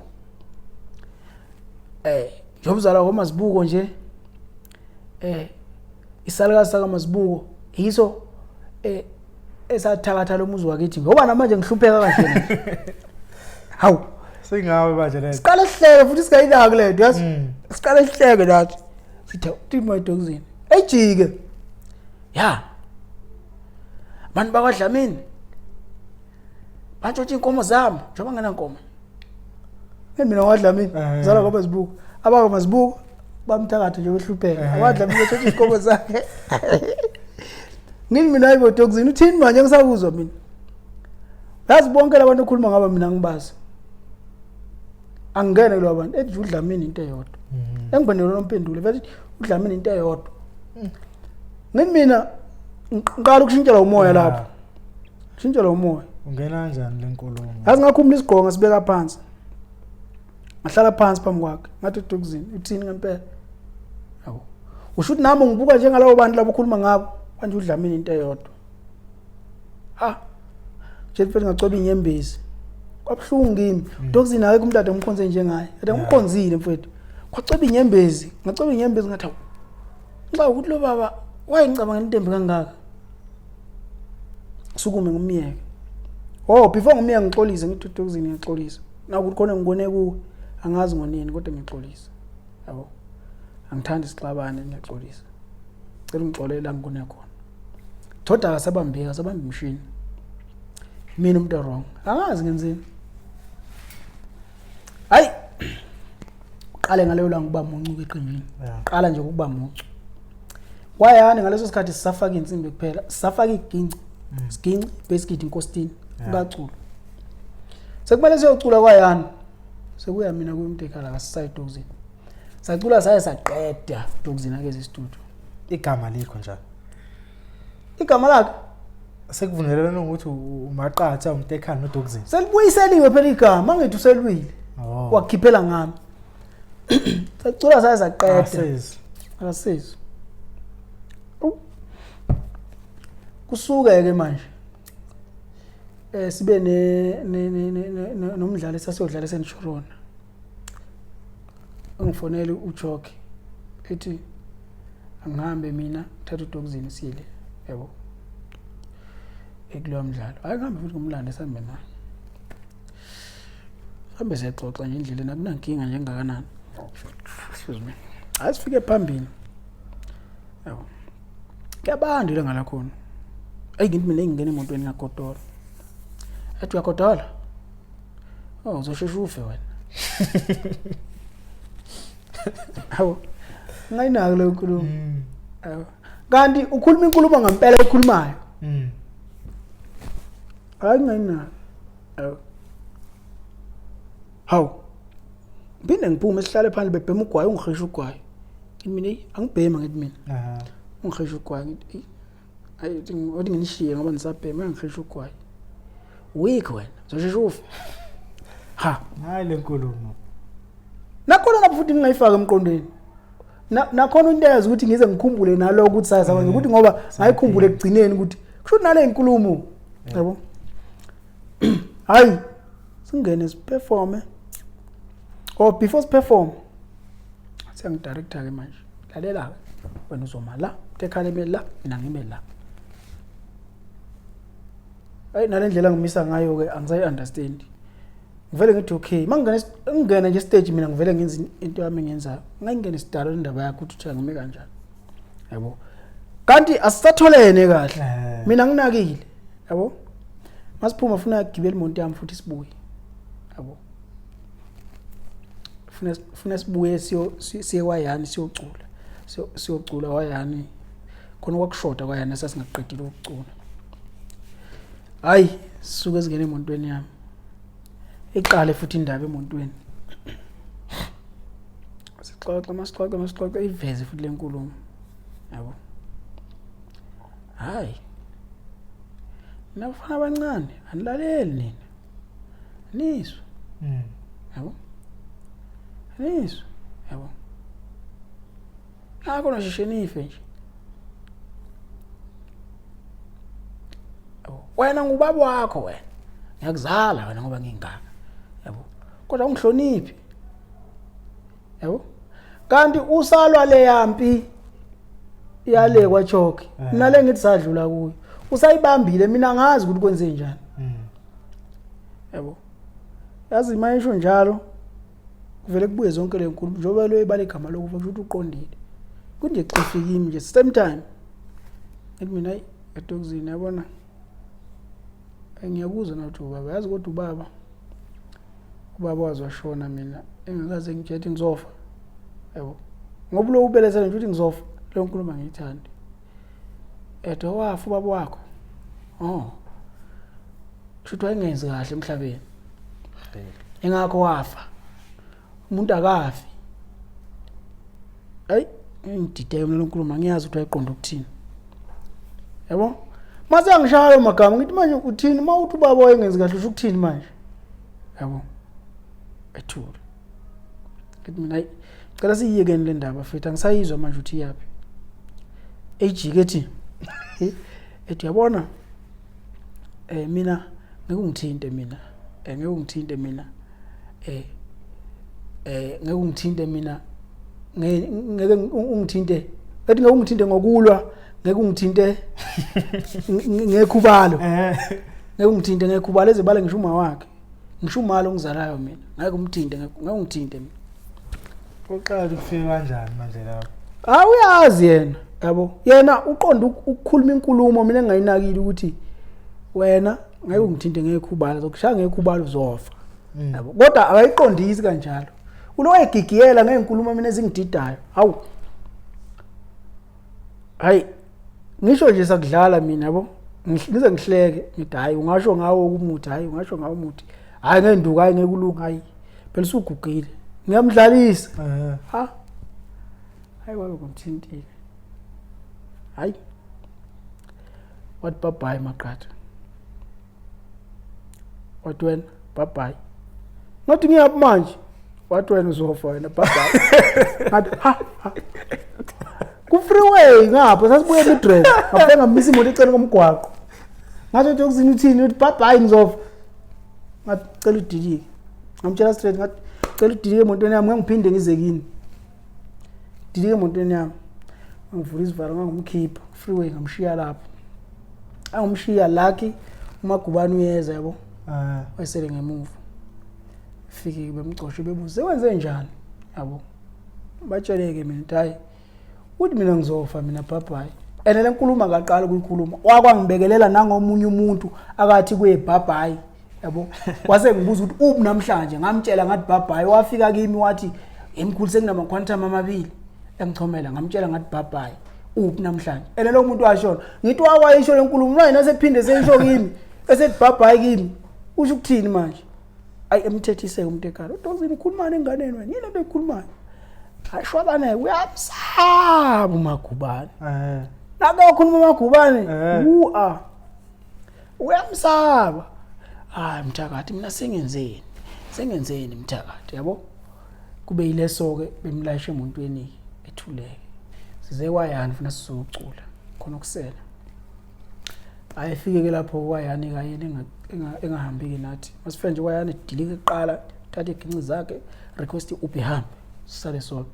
[SPEAKER 1] njengoba uzalwa kwaMazibuko nje, isalukazi sakaMazibuko yiso esathakatha lo muzi wakithi, ngoba namanje ngihlupheka kanje. Hawu.
[SPEAKER 2] Singawe manje le.
[SPEAKER 1] Siqale sihleke futhi, singayinaki lento, yazi. Siqale sihleke nathi, sithi uthi my Dogzini ejike ya, abantu bakwaDlamini bantshontsha iy'nkomo zami, njengoba nginankomo mina kwaDlamini, zalwa kwaMazibuko, abakwaMazibuko bamthakatha nje, behlupheka, abadlamini betshontsha iy'nkomo zakhe. Ngithi mina, hayibo Dogzini, uthini manje? Ngisakuzwa mina, yazi, bonke labantu okhuluma ngabo mina ngibazi, angingene kulo bantu. Ethi uDlamini into eyodwa, engiphendule nomphendule vele, uDlamini into eyodwa. Ngithi mina, ngiqala ukushintshela umoya lapho, kushintshela umoya.
[SPEAKER 2] Ungena kanjani le nkulumo?
[SPEAKER 1] Yazi, ngakhumula isigqoko, ngasibeka phansi, ngahlala phansi phambi kwakhe, ngathi, Dogzini, uthini ngempela? Yabo, usho ukuthi nami ngibuka njengalabo bantu labo ukhuluma ngabo manje, uDlamini into eyodwa. Ha, nje mfethu, ngacweba inyembezi, kwabuhlungu kimi. Dogzini, akekho umuntu ade ngimkhonze njengaye, ade ngimkhonzile mfethu. Kwacweba inyembezi, ngacweba inyembezi, ngathi, hawu, ngicabanga ukuthi lo baba wayengicabangela into embi kangaka. Sukume ngimyeke. Oh, before ngimyeke ngixolise, ngithi, Dogzini, ngiyaxolisa nakuthi khona ngibone kuwe, angazi ngonini, kodwa ngiyaxolisa, yabo, angithandi sixabane, ngiyaxolisa, cela ungixolele la ngikone khona. Thoda akasabambeki, asabamba imshini, mina umuntu wrong, angazi ngenzeni. Hayi, uqale ngaleyo langa ukuba muncu eqenjini. Qala nje ukuba muncu kwayani ngaleso sikhathi, sisafaka insimbi kuphela, sisafaka iginci, siginci basic inkositini. Kuyacula, sekumele siyocula kwayani, sekuya mina kumuntu ekhala akasisayi Dogzini. Sacula saye saqeda, Dogzini akeze e-studio.
[SPEAKER 2] Igama likho njalo.
[SPEAKER 1] Igama lakhe.
[SPEAKER 2] Sekuvunyelwene ukuthi uMaqatha, uMtekhane noDogzini.
[SPEAKER 1] Selibuyiseliwe phela igama, angithi uselwile.
[SPEAKER 2] Oh.
[SPEAKER 1] Wakhiphela ngami, sacula saye saqeda.
[SPEAKER 2] Asezi.
[SPEAKER 1] Akasizwa. Kusuke ke manje sibe ne ne ne ne- ne- nomdlalo esasiyodlala eSenchurona, ungifonela uJock, ethi angihambe mina, ngithatha uDogzini sile, yabo, ekuloya mdlalo. Hayi, ngihambe futhi ngumlando, sihambe naye, hambe siyaxoxa nje endleleni, akunankinga nje engakanani. Excuse me. Hayi, sifike phambili, yabo, kuyabanda ilanga lakhona. Ayi, ngithi mina ngingena emotweni ngagodola. Athi, "Uyagodola? Oh, uzoshesha ufe wena." Hawu, ngayinaki leyo nkulumo. Yabo, kanti ukhuluma inkulumo ngempela ekhulumayo. Hayi, ngayinaki. Yabo, hawu, ngiphinde ngiphume, sihlale phandle, bebhema ugwayi, ungihisha ugwayi. Ngithi mina, "Eyi, angibhema." Ngithi mina, ungihisha ugwayi. Ngithi, "Eyi, ayi, wathi nginishiye ngoba nisabhema." Angihisha ugwayi, "Weak wena, uzoshesha ufe." Ha.
[SPEAKER 2] Hayi, le nkulumo.
[SPEAKER 1] Nakhona lapho futhi ngingayifaka emqondweni. Nakhona into eyazi ukuthi ngize ngikhumbule naloko ukuthi saya manje ukuthi ngoba ngayikhumbula ekugcineni ukuthi kusho ukuthi nale nkulumo, yabo. Hayi, singene siperforme, or before siperform, siyangidirector ke manje, "Lalela ke wena, uzoma la, tekhala la, mina ngime la." Hayi, nale ndlela ngimisa ngayo ke angisayi understand. Ngivele ngithi okay, mangingena, ngingena nje stage, mina ngivele ngenza into yami engiyenzayo, ngayingena isidalo indaba yakho ukuthi uthi ngime kanjani, yabo. Kanti asisatholene kahle. Mina nginakile, yabo. Masiphuma, funa gibela imoto yami futhi sibuye, yabo. Funa sibuye siyo siye kwayani, siyocula. Siyocula kwayani khona, kwakushoda kwayani esasingaqedile ukucula. Hayi, sisuke singene emontweni yami, iqale futhi indaba emontweni, sixoxa, masixoxa, masixoxa, iveze futhi lenkulumo, yabo. "Hayi, nabafana abancane anilaleli nina, niswe." Yabo, niswe, yabo, nakho nosheshe nife nje. Yabo, wena ngubaba wakho wena, ngiyakuzala wena ngoba ngingaka, yabo, kodwa ungihloniphi, yabo. Kanti usalwa le yampi yale kwaChoke. Nale ngithi sadlula kuyo, usayibambile. Mina ngazi ukuthi kwenze njani. Yabo, yazi mayisho njalo kuvele kubuye zonke le nkulumo, njengoba lo ebala igama lokufa, kusho ukuthi uqondile kunje xifi kimi nje. Same time ngithi mina, ayi, edokuzini, yabona, ngiyakuzwa nathi ubaba, yazi, kodwa ubaba wazi washona mina engakaze ngitshela ukuthi ngizofa, yabo, ngoba lo ubelethele nje ukuthi ngizofa. Leyo nkulumo angiyithandi. Edo wafa ubaba wakho, oh, kusho wayengenzi kahle emhlabeni, ingakho wafa. Umuntu akafi. Hayi, ngidideke mina lonkulumo, angiyazi ukuthi wayeqonda ukuthini, yabo. Mase angishaya magama, ngithi manje uthini uma uthi ubaba wayengenzi kahle? Usho ukuthini manje, yabo? Ethule. Ngithi mina, hayi, cela siyiyekeni le ndaba futhi, angisayizwa manje ukuthi iyaphi. Ejike ethi, "Uyabona, mina ngeke ungithinte mina, ngeke ungithinte mina, ngeke ungithinte mina, ngeke ungithinte." Ethi, "Ngeke ungithinte ngokulwa, ngeke ungithinte ngekhubalo, ngeke ungithinte ngekhubalo." Ezebale ngisho uma wakhe, ngisho umalo ongizalayo mina, ngeke umthinte, ngeke ungithinte mina.
[SPEAKER 2] Uqala ukufika kanjani manje lapho?
[SPEAKER 1] Ah, uyazi yena, yabo. Yena uqonda ukukhuluma inkulumo mina engayinakile ukuthi wena ngeke ungithinte ngekhubalo, zokushaya ngekhubalo uzofa. Yabo, kodwa akayiqondisi kanjalo, ulo egigiyela ngeenkulumo mina ezingididayo. Hawu, hayi, ngisho nje sakudlala mina, yabo. Ngize ngihleke, ngithi, "Hayi, ungasho ngawo umuthi, hayi, ungasho ngawo umuthi, hayi, ngenduku, hayi, ngeke ulunge, hayi, phela usugugile." Ngiyamdlalisa. Ha, hayi, wabe kumthintile. Hayi, wathi, "Bye bye, Maqatha." Wathi, "Wena, bye bye." Ngathi, "Ngiyaphi manje?" Wathi, "Wena uzofa wena, bye bye." Ngathi, "Ha ha." Ku freeway ngapha, sasibuye eMidrand, ngafike ngamisa imoto eceleni komgwaqo. Ngathi, "Dokuzini, uthini?" Uthi, "Bye bye, ngizofa." Ngathi, "Cela udilike." Ngamtshela straight, ngathi, "Cela udilike emotweni yami, ngeke ngiphinde ngize kini, dilike emotweni yami." Ngivula isivalo, ngangumkhipha freeway, ngamshiya lapho. Angumshiya lucky uMagubane uyeza, yabo. Wayesele ngemuva, fike bemgcoshe, bebuze wenze njani, yabo. Batsheleke mina ukuthi hayi, uthi mina ngizofa mina, bye bye. Ene lenkulumo akaqala ukuyikhuluma, wakwangibekelela nangomunye umuntu akathi kuye bye bye, yabo. Wase ngibuza ukuthi uphi namhlanje, ngamtshela ngathi bye bye. Wafika kimi wathi emkhulu sekunama quantum amabili engichomela, ngamtshela ngathi bye bye, uphi namhlanje. Ene lo muntu washona, ngithi wakwayisho lenkulumo manje nasephinde seyisho kimi esethi bye bye kimi, usho ukuthini manje? Ayi, emthethise umuntu ekhaya, udozini ukhulumani enganeni wena, yini lento ekhulumayo? Ashwabane uyamsaba uMagubane. Nake wakhuluma uMagubane, u a uyamsaba. Hayi mthakathi, mina sengenzeni, sengenzeni mthakathi, yabo. Kube yileso ke bemlayisha emontweni ethuleke. Size kwayani funa sizocula khona okusela. Hayi fike ke lapho kwayani kayena engahambiki nathi. Masifike nje kwayani dilike kuqala, thatha iginci zakhe, request uphi hambe, sisale sodwa.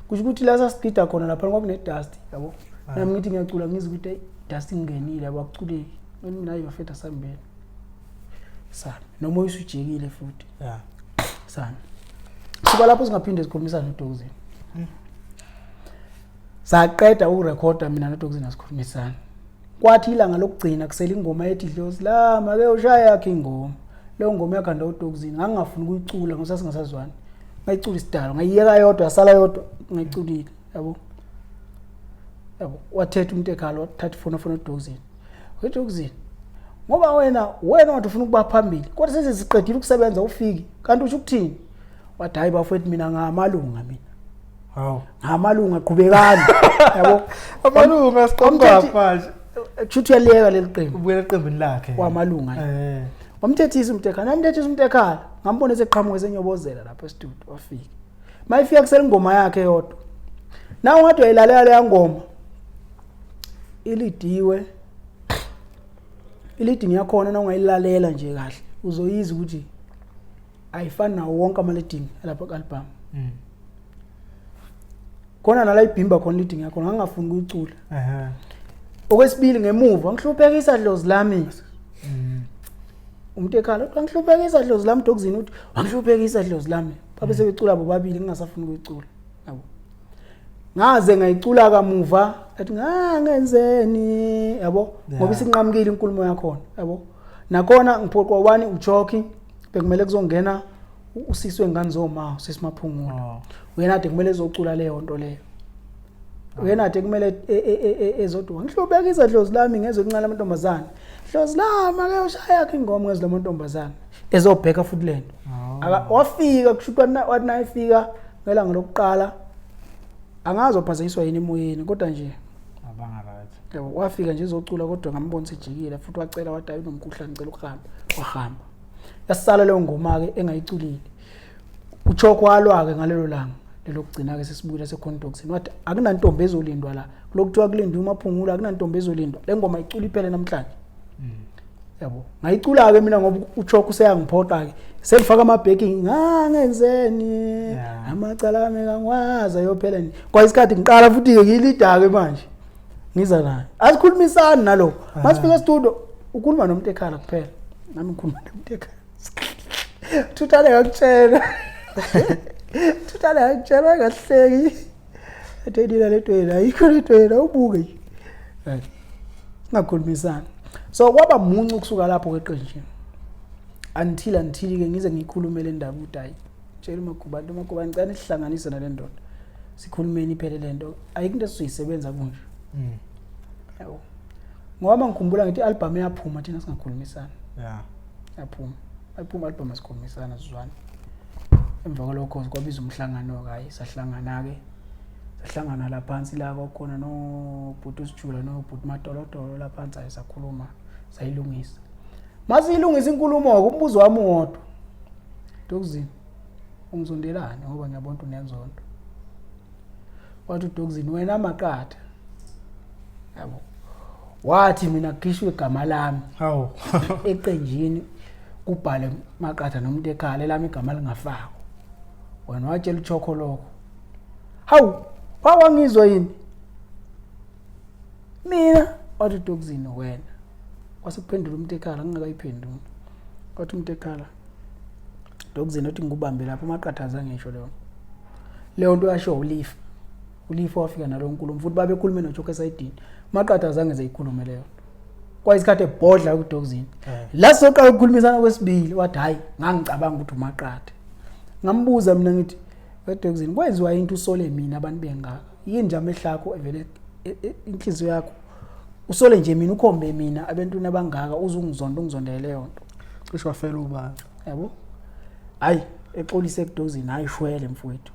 [SPEAKER 1] Kusho ukuthi la sasigida khona lapha kwakune dust, yabo. Nami ngithi ngiyacula ngizwe ukuthi dust ingenile, yabo, akuculeki. Mina hayi bafethu asambeni. Sami noma usujikile futhi. Sami. Suka lapho singaphinde sikhulumisane noDokuzini. Saqeda ukurekhoda mina noDokuzini asikhulumisana. Kwathi ilanga lokugcina kusela ingoma ethi dlozi lama ke ushaya yakhe ingoma. Leyo ngoma yakhanda uDokuzini, ngangingafuni ukuyicula ngoba sasingasazwani. Ngayicula isidalo, ngayiyeka yodwa, yasala yodwa, ngayiculile, yabo. Yabo, wathetha umuntu ekhala, wathatha ifoni afona uDokuzini. UDokuzini, ngoba wena wathi ufuna ukuba phambili, kodwa seze siqedile ukusebenza ufiki, kanti usho ukuthini? Wathi hayi bafowethu mina ngamalunga mina.
[SPEAKER 2] Hawu.
[SPEAKER 1] Ngamalunga qhubekani. Yabo.
[SPEAKER 2] Amalunga siqoqa manje.
[SPEAKER 1] Kushuthi uyaliyeka leli qembu.
[SPEAKER 2] Ubuyela eqembini lakhe.
[SPEAKER 1] Wamalunga. Wamthethisa umuntu ekhala, namthethisa umuntu ekhala. Ngambona eseqhamuka esenyobozela lapha e-studio, wafika. Mayifika kusela ingoma yakhe yodwa. Nawe ungathi uyayilalela leya ngoma. Ilidiwe. Iliding yakhona na ungayilalela nje kahle, uzoyizwa ukuthi ayifani nawo wonke ama-leading alapha ku-album. Khona nala ibhimba khona leading yakhona ngangafuni ukuyicula. Okwesibili ngemuva ngihluphekisa dlozi lami. Umuntu ekhala uthi ngihluphekisa dlozi lami, Dogzini uthi wangihluphekisa dlozi lami. Babe sebecula bobabili ngingasafuni ukuyicula. Yabo. Ngaze ngayicula kamuva athi ngangenzeni, yabo, ngoba isinqamukile inkulumo yakhona, yabo. Nakhona ngiphoqwa wani uChoki, bekumele kuzongena usisi wengane zoma, usisi Maphungula. Uyena ade kumele ezocula leyo nto leyo. Uyena ade kumele ezodwa ngihlubekisa dlozi lami ngezwe kuncane amantombazane. Dlozi lami ake ushaya yakhe ingoma ngezwe lamantombazane. Ezobheka futhi lento. Wafika kusho ukuthi wathi nayifika ngelanga lokuqala angazi waphazanyiswa yini emoyeni kodwa nje
[SPEAKER 2] abanga right.
[SPEAKER 1] Yabo, wafika nje ezocula kodwa ngambona sejikile futhi wacela wathi ayi unomkhuhlane ngicela ukuhamba, wahamba. Yasala leyo ngoma ke engayiculile. uChoko walwa ke ngalelo langa lelokugcina ke sesibuyile seCondoxin, wathi akunantombi ezolindwa la, kulokuthiwa kulindwe uMaphungula, akunantombi ezolindwa, le ngoma icula iphele namhlanje. Yabo, ngayicula ke mina ngoba uChoko useyangiphoqa ke, sengifaka ama backing ngangenzeni amacala ami kangwaza yophela nje. Kwa isikhathi ngiqala futhi ke ngiyilida ke manje ngiza naye, asikhulumisani nalokho. Masifika e-studio ukhuluma nomuntu ekhala kuphela, nami ngikhuluma nomuntu ekhala. Thuthane ngakutshela, Thuthane ngakutshela, ngahleki ethi nina lento yena ayikho, lento yena ubuke nje, singakhulumisani. So kwaba muncu kusuka lapho ke qenjini until ke ngize ngikhulume le ndaba ukuthi hayi tshela uMagubane, uMagubane ngicela nisihlanganise nale ndoda sikhulumeni iphele lento, ayikho into esizoyisebenza kunje. Yabo, ngoba ngikhumbula ngithi i-album yaphuma thina singakhulumisani. Yaphuma, ayiphuma album asikhulumisana sizwana. Emva kwalokho kwabiza umhlangano, hayi sahlangana ke, sahlangana la phansi la kwakhona nobhuti usijula nobhuti Matolotolo la phansi, hayi sakhuluma sayilungisa. Masiyilungisa inkulumo ke umbuzo wami wodwa, Dogzini ungizondelani ngoba ngiyabona ukuthi unenzondo. Wathi uDogzini wena maqatha, yabo, wathi mina kukhishwe igama lami
[SPEAKER 2] Hawu.
[SPEAKER 1] eqenjini kubhale maqatha nomuntu ekhala, elami igama lingafakwa. Wena watshela uChoko lokho. Hawu, wawangizwa yini mina? Wathi uDogzini wena. Wasekuphendula umuntu ekhala ngingakayiphenduli. Wathi umuntu ekhala, Dogzini uthi ngikubambe lapho maqatha azange ngisho leyo nto yasho ulifa. Ulifa wafika nalo nkulumo futhi babekhulume noJoke esayidini. Maqatha azange zeyikhulume leyo nto. Kwayisikhathi ebhodla kuDogzini. La soqala ukukhulumisana kwesibili wathi hayi ngangicabanga ukuthi uMaqatha. Ngambuza mina ngithi weDogzini kwenziwa into usole mina abantu bengaka. Yini nje amehlo akho evele inhliziyo yakho usole nje mina ukhombe mina abentwini abangaka uze ungizonda ungizondele leyo nto.
[SPEAKER 2] Cishe wafela ubaba.
[SPEAKER 1] Yabo? Hayi exolise kuDogzini hayi shwele mfowethu.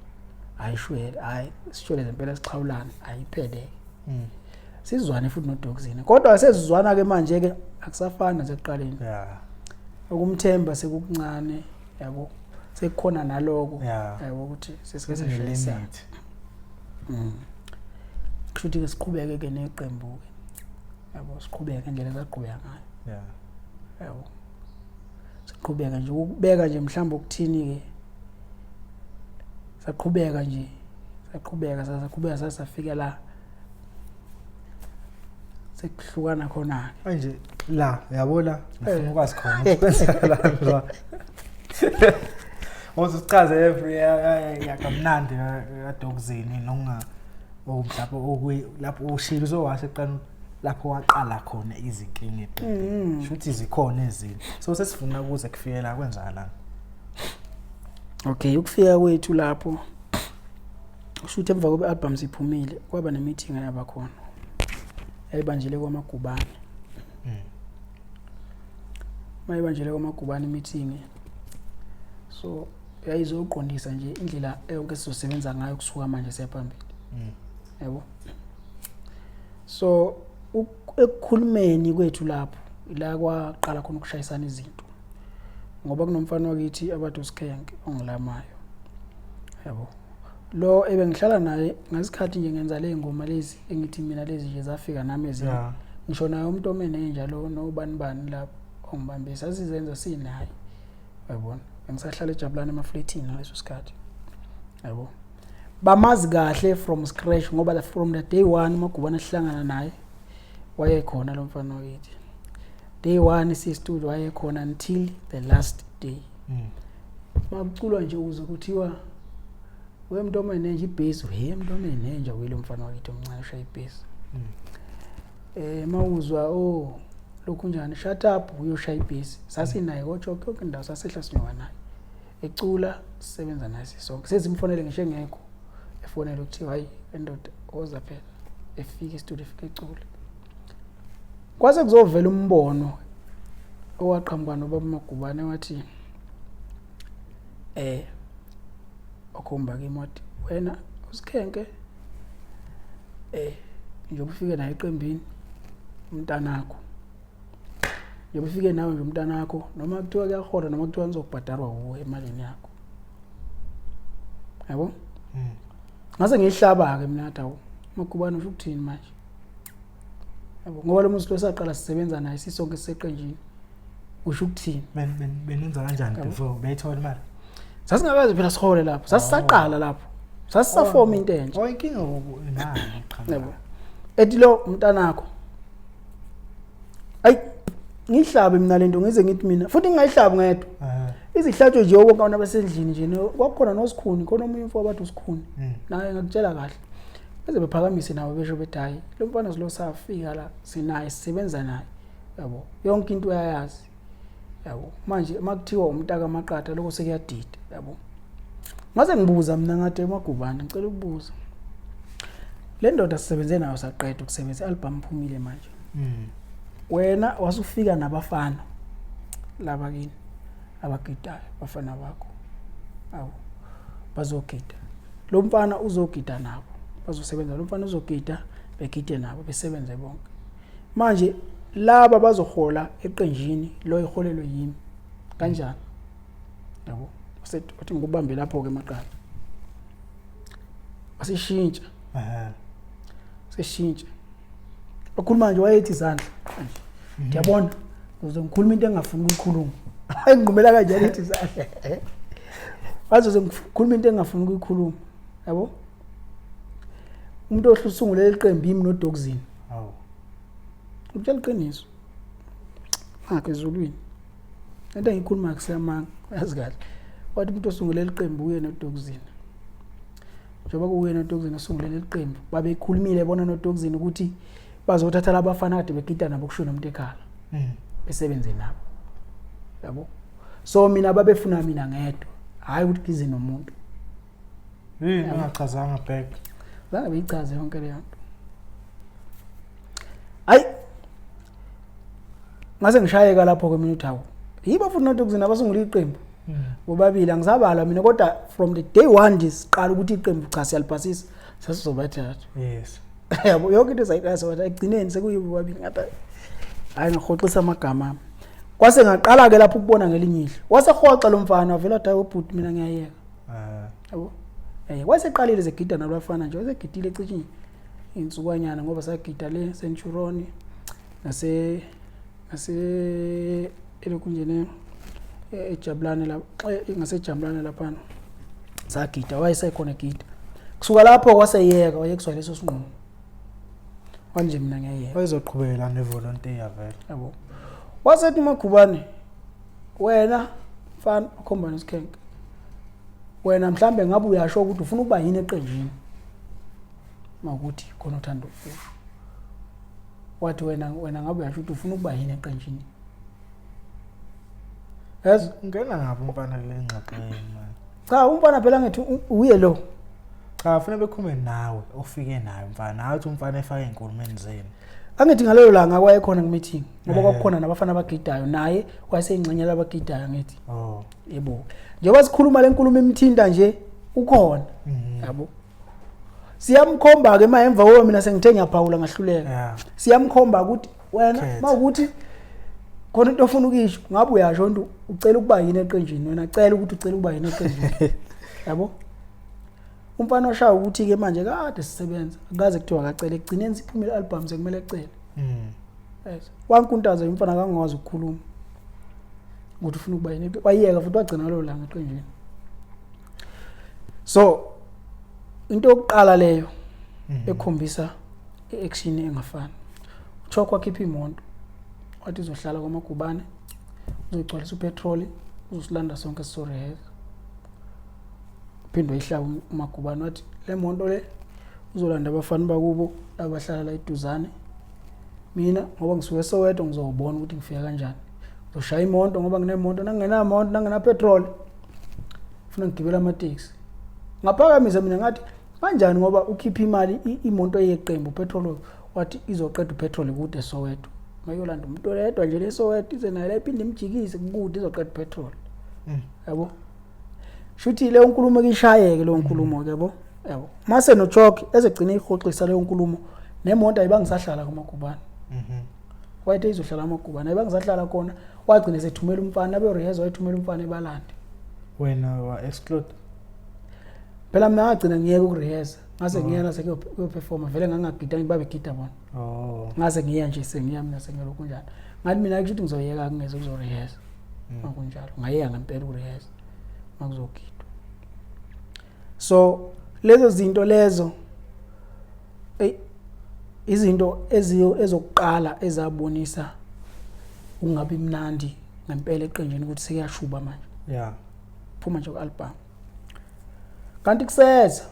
[SPEAKER 1] Hayi shwele hayi sishwele ngempela sixhawulane ayiphele. Sizwane futhi noDogzini. Kodwa sesizwana ke manje ke akusafani nasekuqaleni. Ukumthemba sekukuncane yabo. Sekukhona naloko yabo ukuthi sesike seshayisana. Kusho ukuthi ke siqhubeke ke neqembu ke. Yabo siqhubeke ngendlela esaqhubeka ngayo. Yabo. Siqhubeka nje ukubeka nje mhlawumbe ukuthini ke. Saqhubeka nje. Saqhubeka saqhubeka sasafika la. Sekuhlukana khona.
[SPEAKER 2] Manje la uyabo la ngifuna ukwazi khona ukuthi kwenzakalani la. Uzochaza every yakamnandi kaDogzini nonga mhlawumbe okuyi lapho ushilo uzowasho eqala lapho waqala khona izinkinga eqembini. Shuthi zikhona ezinye. So sesifuna ukuze kufike la kwenzakalani.
[SPEAKER 1] Okay, ukufika kwethu lapho kusho ukuthi emva kobe album siphumile kwaba ne meeting ayaba khona. Yayibanjele kwaMagubane. Mayibanjele kwaMagubane meeting. So yayizoqondisa nje indlela yonke sizosebenza ngayo kusuka manje siyaphambili. Yabo. So ekukhulumeni kwethu lapho ila kwaqala khona ukushayisana izinto. Ngoba kunomfana wakithi abathi uSkhenke ongilamayo. Yabo. Lo ebengihlala naye ngasikhathi nje ngenza le ngoma lezi engithi mina lezi nje zafika nami ezinye. Ngisho naye umuntu omenenja lo nobani bani lapho ongibambisa asizenza sinaye. Yabona. Bengisahlala eJabulani emaflatini ngaleso sikhathi. Yabo. Bamazi kahle from scratch ngoba from the day one uMagubane sihlangana naye wayekhona lo mfana wakithi. Day one sistudio wayekhona until the last day. Makuculwa nje uze kuthiwa we mntu omenenja ibhesi, he mntu omenenja uyilo mfana wakithi omncane ushaya ibhesi. Mawuzwa oh lokhu njani shut up uyoshaya ibhesi. Sasinaye koJoke yonke indawo sasehla sinyuka naye. Ecula sisebenza naye sonke. Sezimfonele ngisho engekho. Efonele kuthiwa hayi endoda woza phela. Efika estudio efika ecula. Kwase kuzovela umbono owaqhamuka nobaba Magubane wathi okhomba kimi wathi wena uSkhenke njengoba ufike naye eqembini umntanakho njengoba ufike nawe nje umntanakho noma kuthiwa kuyahola noma kuthiwa nizokubhadarwa wuwe emalini yakho. Yabo? Ngase ngihlaba ke mina ngathi awu Magubane usho ukuthini manje? Yabo ngoba lo muntu lo saqala sisebenza naye sisonke siseqenjini. Usho ukuthini?
[SPEAKER 2] Benenza kanjani before beyithola imali?
[SPEAKER 1] Sasingakaze phela sihole lapho. Sasisaqala lapho. Sasisafoma into entsha.
[SPEAKER 2] Oh inkinga nani qhamuka.
[SPEAKER 1] Yabo. Ethi lo umntanakho. Ayi ngihlabe mina lento ngize ngithi mina futhi ngingayihlabi ngedwa. Izihlatshwe nje wonke abantu abasendlini nje kwakukhona noSikhuni khona omunye umfo wabathi uSikhuni. Naye ngakutshela kahle. Beze bephakamise nabo besho bethi hayi lo mfana silo safika la sinaye sisebenza naye. Yabo. Yonke into uyayazi. Yabo. Manje makuthiwa umntaka Maqatha lokho sekuyadida, yabo. Ngaze ngibuza mina ngathi eMagubane ngicela ukubuza. Le ndoda sisebenze nayo saqeda ukusebenza i-album iphumile manje. Wena wasufika nabafana laba kini abagidayo bafana bakho. Awu bazogida. Lo mfana uzogida nabo. Bazosebenza lo mfana uzogida begide nabo besebenze bonke. Manje laba bazohola eqenjini lo iholelwe yimi. Kanjani? Yabo. Wathi ngikubambe lapho ke maqala. Wasishintsha. Seshintsha. Okhuluma nje wayethi izandla kanje. Ngiyabona uze ngikhuluma into engafuni ukuyikhuluma. Engqumela kanjani ethi izandla. Wazoze ngikhuluma into engafuni ukuyikhuluma. Yabo? Umuntu ohlusungulela iqembu yimi noDogzini.
[SPEAKER 2] Awu.
[SPEAKER 1] Ukutshela iqiniso. Ngakho ezulwini. Into engikhuluma kusiyamanga, uyazi kahle. Wathi umuntu osungulela iqembu uye noDogzini. Njengoba kuwuye noDogzini osungule leli qembu, babekhulumile bona noDogzini ukuthi bazothatha labafana kade begida nabo kushona umuntu ekhala. Besebenze nabo. Yabo. So mina babefuna mina ngedwa, hayi ukuthi ngize nomuntu.
[SPEAKER 2] Yini ungachazanga back?
[SPEAKER 1] Zange beyichaze yonke leyo nto. Hayi. Ngase ngishayeka lapho ke mina uthi hawu. Yibo futhi noDogzini abasungula iqembu. Bobabili angisabala mina, kodwa from the day one nje siqala ukuthi iqembu cha siyalipasisa, sesizobathatha.
[SPEAKER 2] Yes.
[SPEAKER 1] Yabo, yonke into sayiqala sobathatha, ekugcineni sekuyibo bobabili. Ngathi hayi, ngahoxisa amagama ami. Kwase ngaqala ke lapho ukubona ngelinye ihlo. Wasehoxa lo mfana, wavela wathi hayi ubhuti mina ngiyayeka. Yabo. Waseqalile zegida nabafana nje, wasegidile cishe insukwanyana ngoba sagida le Centurion nase elokhu nje ne eJabulane la, ngasejabulane laphana sagida, wayesekhona egida. Kusuka lapho kwaseyeka, wayekuzwa leso sinqumo. Manje mina ngiyayeka.
[SPEAKER 2] Wayezoqhubeka nevolunteer vele.
[SPEAKER 1] Yabo. Wasethi uMagubane, wena mfana ukhomba nesikhenke. Wena mhlambe ngabe uyasho ukuthi ufuna ukuba yini eqenjini. Makuthi khona uthanda ukusho. Wathi wena ngabe uyasho ukuthi ufuna ukuba yini eqenjini. Yazi
[SPEAKER 2] ungena ngaphi umfana kule ngxoxo manje?
[SPEAKER 1] Cha, umfana phela ngithi uye lo.
[SPEAKER 2] Cha, ufuna bekhulume nawe ofike naye umfana. Nawe uthi umfana efake enkulumeni zenu.
[SPEAKER 1] Angithi ngalelo langa kwayekhona ku-meeting ngoba kwakukhona nabafana abagidayo, naye wayeseyingxenye labagidayo ngithi. Yebo. Njengoba sikhuluma le nkulumo imthinta nje ukhona. Yabo. Siyamkhomba ke manje emva kokuba mina sengithe ngiyaphawula ngahluleka. Siyamkhomba ukuthi wena mawukuthi khona into ofuna ukuyisho ngabe uyasho into ucela ukuba yini eqenjini, wena cela ukuthi ucela ukuba yini eqenjini. Yabo. Umfana oshaya ukuthi ke manje kade sisebenza akaze kuthiwa akacele, ekugcineni siphume i-album sekumele ecele. Yes. Wankuntaza umfana akangakwazi ukukhuluma ukuthi ufuna ukuba yini, wayeka futhi wagcina ngalo langa eqenjini. So into yokuqala leyo ekhombisa i-action engafani. uChokho wakhipha imoto wathi uzohlala kwaMagubane, uzogcwalisa upetroli, uzosilanda sonke sizorehearsa. Uphinde wayihlaba uMagubane wathi le moto le uzolanda abafana bakubo abahlala la eduzane, mina ngoba ngisuke eSoweto ngizobona ukuthi ngifika kanjani, ngizoshaya imoto ngoba nginemoto, nangingenamoto nangena petrol funa ngigibela amateksi. Ngaphakamisa mina ngathi kanjani ngoba ukhipha imali imoto yeqembu petrol, wathi izoqeda upetrol kude eSoweto, mayolanda umuntu oyedwa nje leSoweto ize naye la iphinde imjikise kude izoqeda upetrol. Yabo, shuthi leyo nkulumo kishayeke leyo nkulumo ke, yabo. Yabo, mase noChalk ezegcina ihoxisa leyo nkulumo nemonto ayibangisahlala kuMagubane. Wayethe izohlala kuMagubane, ayibangisahlala khona, wagcina sethumela umfana abe rehearse, wayethumela umfana ebalande.
[SPEAKER 2] Wena wa exclude.
[SPEAKER 1] Phela mina ngagcina ngiyeka ukurehearsa, ngase ngiya nase kuyoperforma vele ngangagida babegida bona. Ngase ngiya nje sengiya mina sengiyolokhu njalo. Ngathi mina kusho ukuthi ngizoyeka kungeze kuzorehearsa. Makunjalo ngayeka ngempela ukurehearsa makuzogidwa. So lezo zinto lezo izinto ezokuqala ezabonisa ukungabi mnandi ngempela eqenjini ukuthi sekuyashuba manje. Phuma nje ku-album. Kanti kuseza.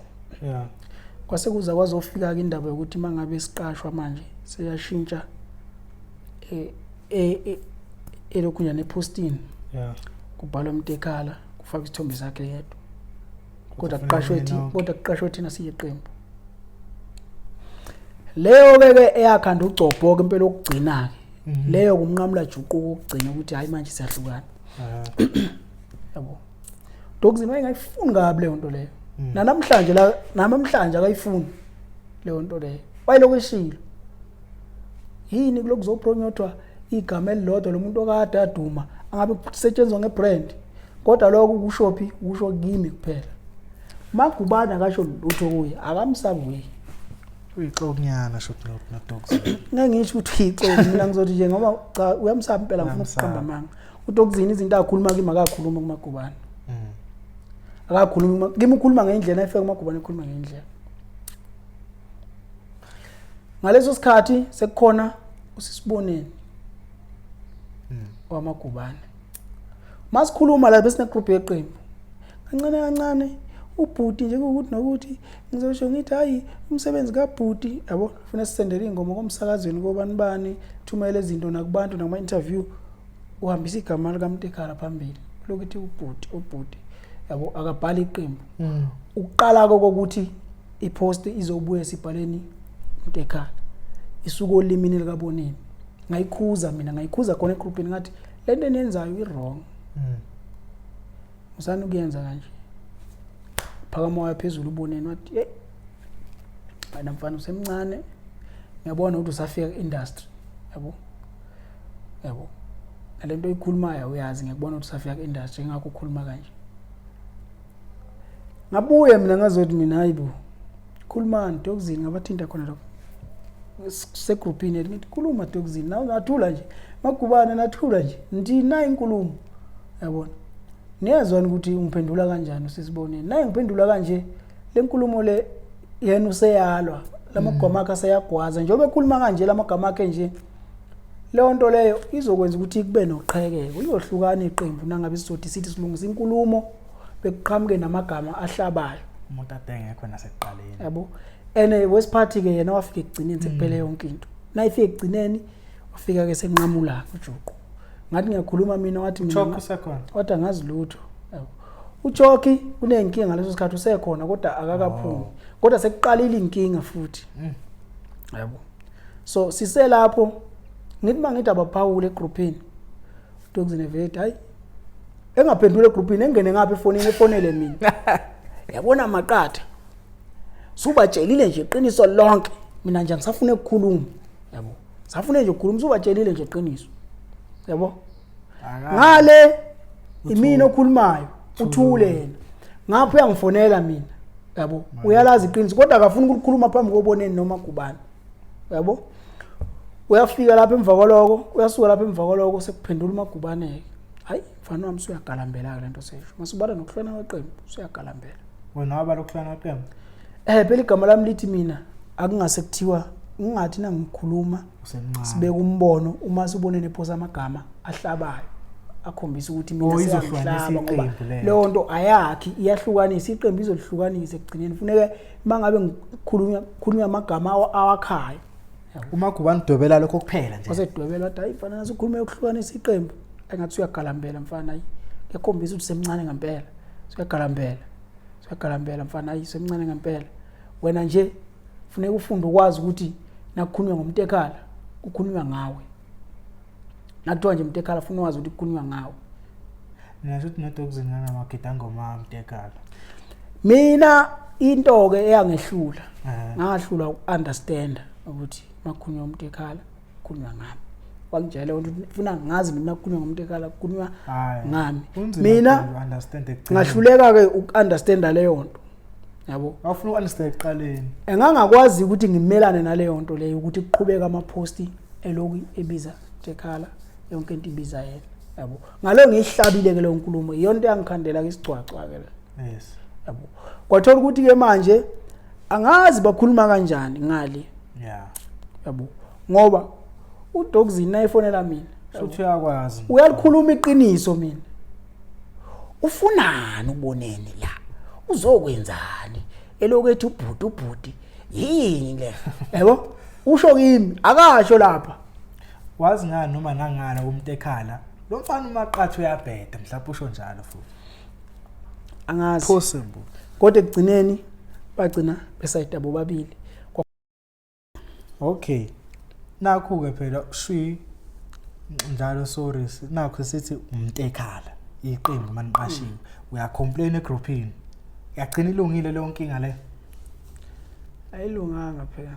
[SPEAKER 1] Kwase kuza kwazofika ke indaba yokuthi mangabe siqashwa manje seyashintsha elokhu nje nepostini. Kubhalwa umuntu ekhala kufaka isithombe sakhe yedwa. Kodwa kuqashwe thina, kodwa kuqashwe thina siyiqembu. Leyo ke ke eyakhanda ugcobho ke impela okugcina ke. Leyo kumnqamula juqu ukugcina ukuthi hayi manje siyahlukana. Yabo. Dogzini wayengayifuni kabi leyo nto leyo. Nanamhlanje la namhlanje akayifuni leyo nto leyo. Wayelokhu eshilo. Yini kulokhu kuzopromotwa igama elilodwa lomuntu okade aduma angabe kusetshenzwa ngebrand, kodwa lokho kusho phi? Kusho kimi kuphela. Magubane akasho lutho kuye, akamsabi kuye.
[SPEAKER 2] Uyixokunyana shot no Dogzini.
[SPEAKER 1] Ngeke ngisho ukuthi uyixoki, mina ngizothi nje ngoba cha uyamsaba impela, ngifuna ukuqamba amanga. uDogzini izinto akhuluma kimi akakhuluma kuMagubane. Akakhuluma kimi, ukhuluma ngendlela ayifika kuMagubane, ukhuluma ngendlela. Ngaleso sikhathi sekukhona usisiboneni waMagubane. Masikhuluma la besine group yeqembu. Kancane kancane Ubhuti nje kuwukuthi nokuthi ngizosho ngithi hayi umsebenzi kabhuti yabo funa sisendele ingoma komsakazweni kobani bani thumele izinto nakubantu nakuma interview uhambisa igama likaMtekhala phambili lokhu ithi ubhuti ubhuti yabo akabhali iqembu. Ukuqala kokuthi ipost izobuye sibhaleni Mtekhala isuka olimini likaboneni ngayikhuza mina ngayikhuza khona egroupini ngathi lento eniyenzayo i-wrong. Usani ukuyenza kanje phakama waya phezulu uboneni wathi hey wena mfana usemncane ngiyabona ukuthi usafika ku-industry yabo yabo nalento oyikhulumayo uyazi ngiyakubona ukuthi usafika ku-industry ingakho ukhuluma kanje. Ngabuya mina ngazothi mina hayibo khulumani Dogzini ngabathinta khona lokho segroupini yethu ngithi khuluma Dogzini nawe ngathula nje Magubane nathula nje ngithi nayi inkulumo yabona niyezwana ukuthi ungiphendula kanjani usisiboneni naye ngiphendula kanje le nkulumo le yena useyalwa lamagama akhe aseyagwaza njengoba ekhuluma kanje lamagama akhe nje leyo nto leyo izokwenza ukuthi kube noqhekeko lizohlukana iqembu nangabe sizothi sithi silungisa inkulumo bekuqhamuke namagama ahlabayo
[SPEAKER 2] umuntu ade engekho nasekuqaleni
[SPEAKER 1] yabo. Ene wesiphathi ke yena wafika ekugcineni sekuphele yonke into nayifika ekugcineni wafika ke senqamula ujuqu ngathi ngiyakhuluma mina wathi mina
[SPEAKER 2] Choki usekhona
[SPEAKER 1] wathi angazi lutho yabo. uChoki kunenkinga ngaleso sikhathi usekhona kodwa akakaphumi kodwa sekuqalile inkinga futhi yabo. So siselapho ngithi mangithi abaphawule egroupini uDogzini vele hayi engaphendula egroupini engene ngapha efonini efonele mina yabona maqatha subatshelile nje iqiniso lonke mina nje angisafune ukukhuluma yabo safune nje ukukhuluma subatshelile nje iqiniso yabo ngale imina okhulumayo uthule yena ngapho uyangifonela mina yabo uyalazi iqiniso kodwa akafuni ukukhuluma phambi koboneni noma kubani yabo. Uyafika lapha emva kwaloko uyasuka lapha emva kwaloko sekuphendula uMagubane hayi mfana wami usuyagalambela ke lento sesho masubala nokuhlona kweqembu usuyagalambela
[SPEAKER 2] wena wabala ukuhlona kweqembu
[SPEAKER 1] phela igama lami lithi mina akungase kuthiwa ngingathi nangikhuluma sibeka umbono uma sibone nephosa amagama ahlabayo akhombisa ukuthi mina
[SPEAKER 2] siyamhlaba ngoba
[SPEAKER 1] leyo nto ayakhi iyahlukanisa iqembu izolihlukanisa ekugcineni funeke mangabe ngikhulunywa khulunywa amagama awakhayo
[SPEAKER 2] uMagubane udwebela lokho kuphela nje
[SPEAKER 1] wasedwebela wathi hayi mfana nasukhuluma yokuhlukanisa iqembu engathi uyagalambela mfana hayi kuyakhombisa ukuthi semncane ngempela uyagalambela uyagalambela mfana hayi semncane ngempela wena nje funeka ufunde ukwazi ukuthi nakukhulunywa ngomtekhala kukhulunywa ngawe nakuthiwa nje mtekhala funa wazi ukuthi kukhulunywa ngawe.
[SPEAKER 2] Ngingasho ukuthi noDogzini nganamagida ngoma mtekhala
[SPEAKER 1] mina into ke eyangehlula ngahlula ukunderstand ukuthi makukhulunywa uMtekhala kukhulunywa ngami wangitshela ukuthi funa ngazi mina kukhulunywa ngoMtekhala kukhulunywa ngami mina ngahluleka ke ukunderstanda leyo nto yabo
[SPEAKER 2] awufuna ukunderstand ekuqaleni
[SPEAKER 1] engangakwazi ukuthi ngimelane naleyo nto leyo ukuthi kuqhubeka ama-posti eloku ebiza Mtekhala yonke into ibiza yena yabo ngalo ngiyihlabile ke leyo nkulumo iyona into yangikhandela ke isigcwagcwa ke le
[SPEAKER 2] yes
[SPEAKER 1] yabo kwathola ukuthi ke manje angazi bakhuluma kanjani ngale
[SPEAKER 2] yeah
[SPEAKER 1] yabo ngoba uDogzini nayifonela mina
[SPEAKER 2] futhi uyakwazi
[SPEAKER 1] uyalikhuluma iqiniso mina ufunani uboneni la uzokwenzani elokethu ubhuti ubhuti yini le yabo usho kimi akasho lapha
[SPEAKER 2] wazi ngani noma nangala umuntu ekhala lo mfana umaqatha uyabheda mhlawumbe usho njalo futhi
[SPEAKER 1] angazi
[SPEAKER 2] possible
[SPEAKER 1] kodwa ekugcineni bagcina besayida bobabili.
[SPEAKER 2] Okay nakho ke phela shwi njalo sorry nakho sithi umtekhala iqembu maniqashiwe uyacomplain egroupini yagcina ilungile leyo nkinga le
[SPEAKER 1] ayilunganga phela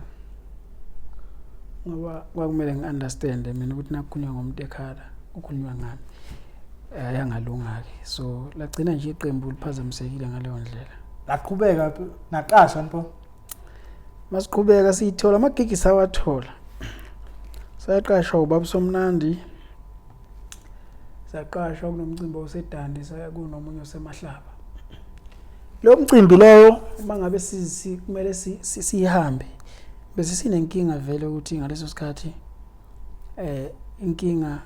[SPEAKER 1] ngoba kwakumele ngi-understande mina ukuthi nakukhulunywa ngomuntu ekhala kukhulunywa ngami ayangalunga-ke so lagcina nje iqembu liphazamisekile ngaleyo ndlela
[SPEAKER 2] laqhubeka naqashwa npo
[SPEAKER 1] masiqhubeka siyithola amagigi sawathola sayaqashwa ubaba Somnandi saqashwa kunomcimbi osedandi saya kunomunye osemahlaba lo mcimbi lowo uma ngabe kumele sihambe bese sinenkinga vele ukuthi ngaleso sikhathi inkinga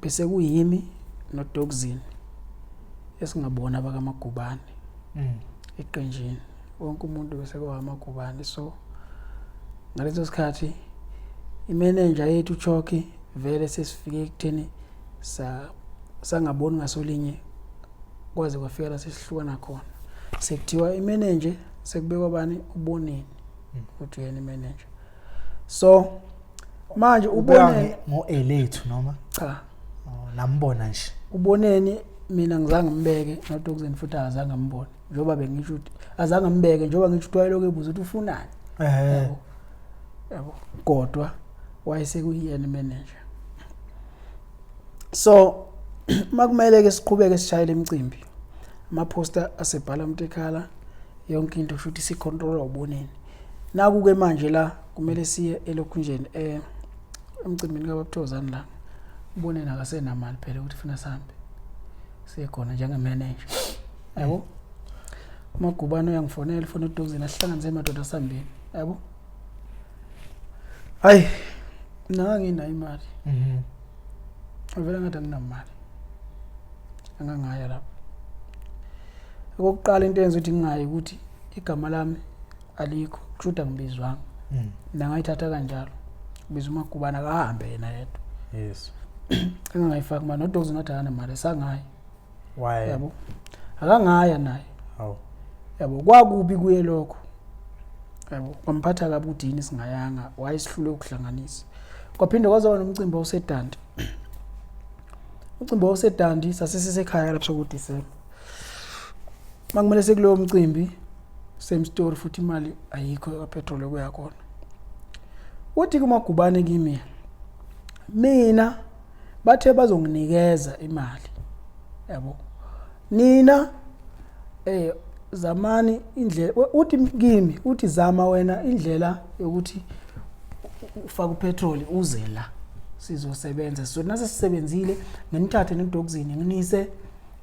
[SPEAKER 1] bese kuyimi noDogzini esingabona abakaMagubane. Eqenjini wonke umuntu bese kwamagubane. So ngaleso sikhathi imenenja yethu uChoki vele sesifike ekutheni sa sangaboni ngasolinye, kwaze kwafika la sesihlukana khona, sekuthiwa imenenje sekubekwa bani, uboneni ukuthi uyena imenenja. So manje uboneni
[SPEAKER 2] ngo-elethu noma
[SPEAKER 1] cha?
[SPEAKER 2] Oh, nambona nje.
[SPEAKER 1] Uboneni mina ngizange ngibeke noDokuzeni, futhi akazange ngibone, njengoba bengisho ukuthi azange ngibeke, njengoba ngisho ukuthi wayelokhu ebuza ukuthi ufunani. Yabo, kodwa wayesekuyena manager. So makumele ke siqhubeke sishayele imicimbi, ama-poster asebhala umuntu ekhala, yonke into kusho ukuthi sicontrolwa uboneni. Naku ke manje la kumele siye elokhunjeni, emcimbini kaBabthozani la, uboneni akasenamali phela ukuthi funa sihambe siye khona njengemanager, yabo. Umagubane uyangifonela, ufuna uDokuzeni, asihlanganise madoda, sihambeni, yabo. Hayi, mina nganginayo imali. Vele ngathi anginamali, angangaya lapho. Okokuqala, into eyenza ukuthi ngingayi ukuthi igama lami alikho, kusho ukuthi angibizwanga. Mina ngayithatha kanjalo, kubiza umagubane, akahambe yena yedwa. Engangayifaki imali, noDokuzeni wathi akanamali, sangayi.
[SPEAKER 2] Why?
[SPEAKER 1] Yabo, akangaya naye.
[SPEAKER 2] Hawu.
[SPEAKER 1] Yabo, kwakubi kuye lokho, yabo, kwamphatha kabi ukuthi yini singayanga, wayesihlule ukuhlanganisa. Kwaphinde kwazoba nomcimbi wawusedandi, umcimbi wawusedandi, sasesisekhaya lapho sokuDisemba, makumele sekulowo mcimbi, same story futhi, imali ayikho kapetrol okuya khona. Uthi kumagubane kimi, mina bathe bazonginikeza imali, yabo, nina zamani indlela. Uthi kimi, uthi zama wena indlela yokuthi ufake upetrol uze la sizosebenza. So nase sisebenzile, nginithathe nodokuzini, nginise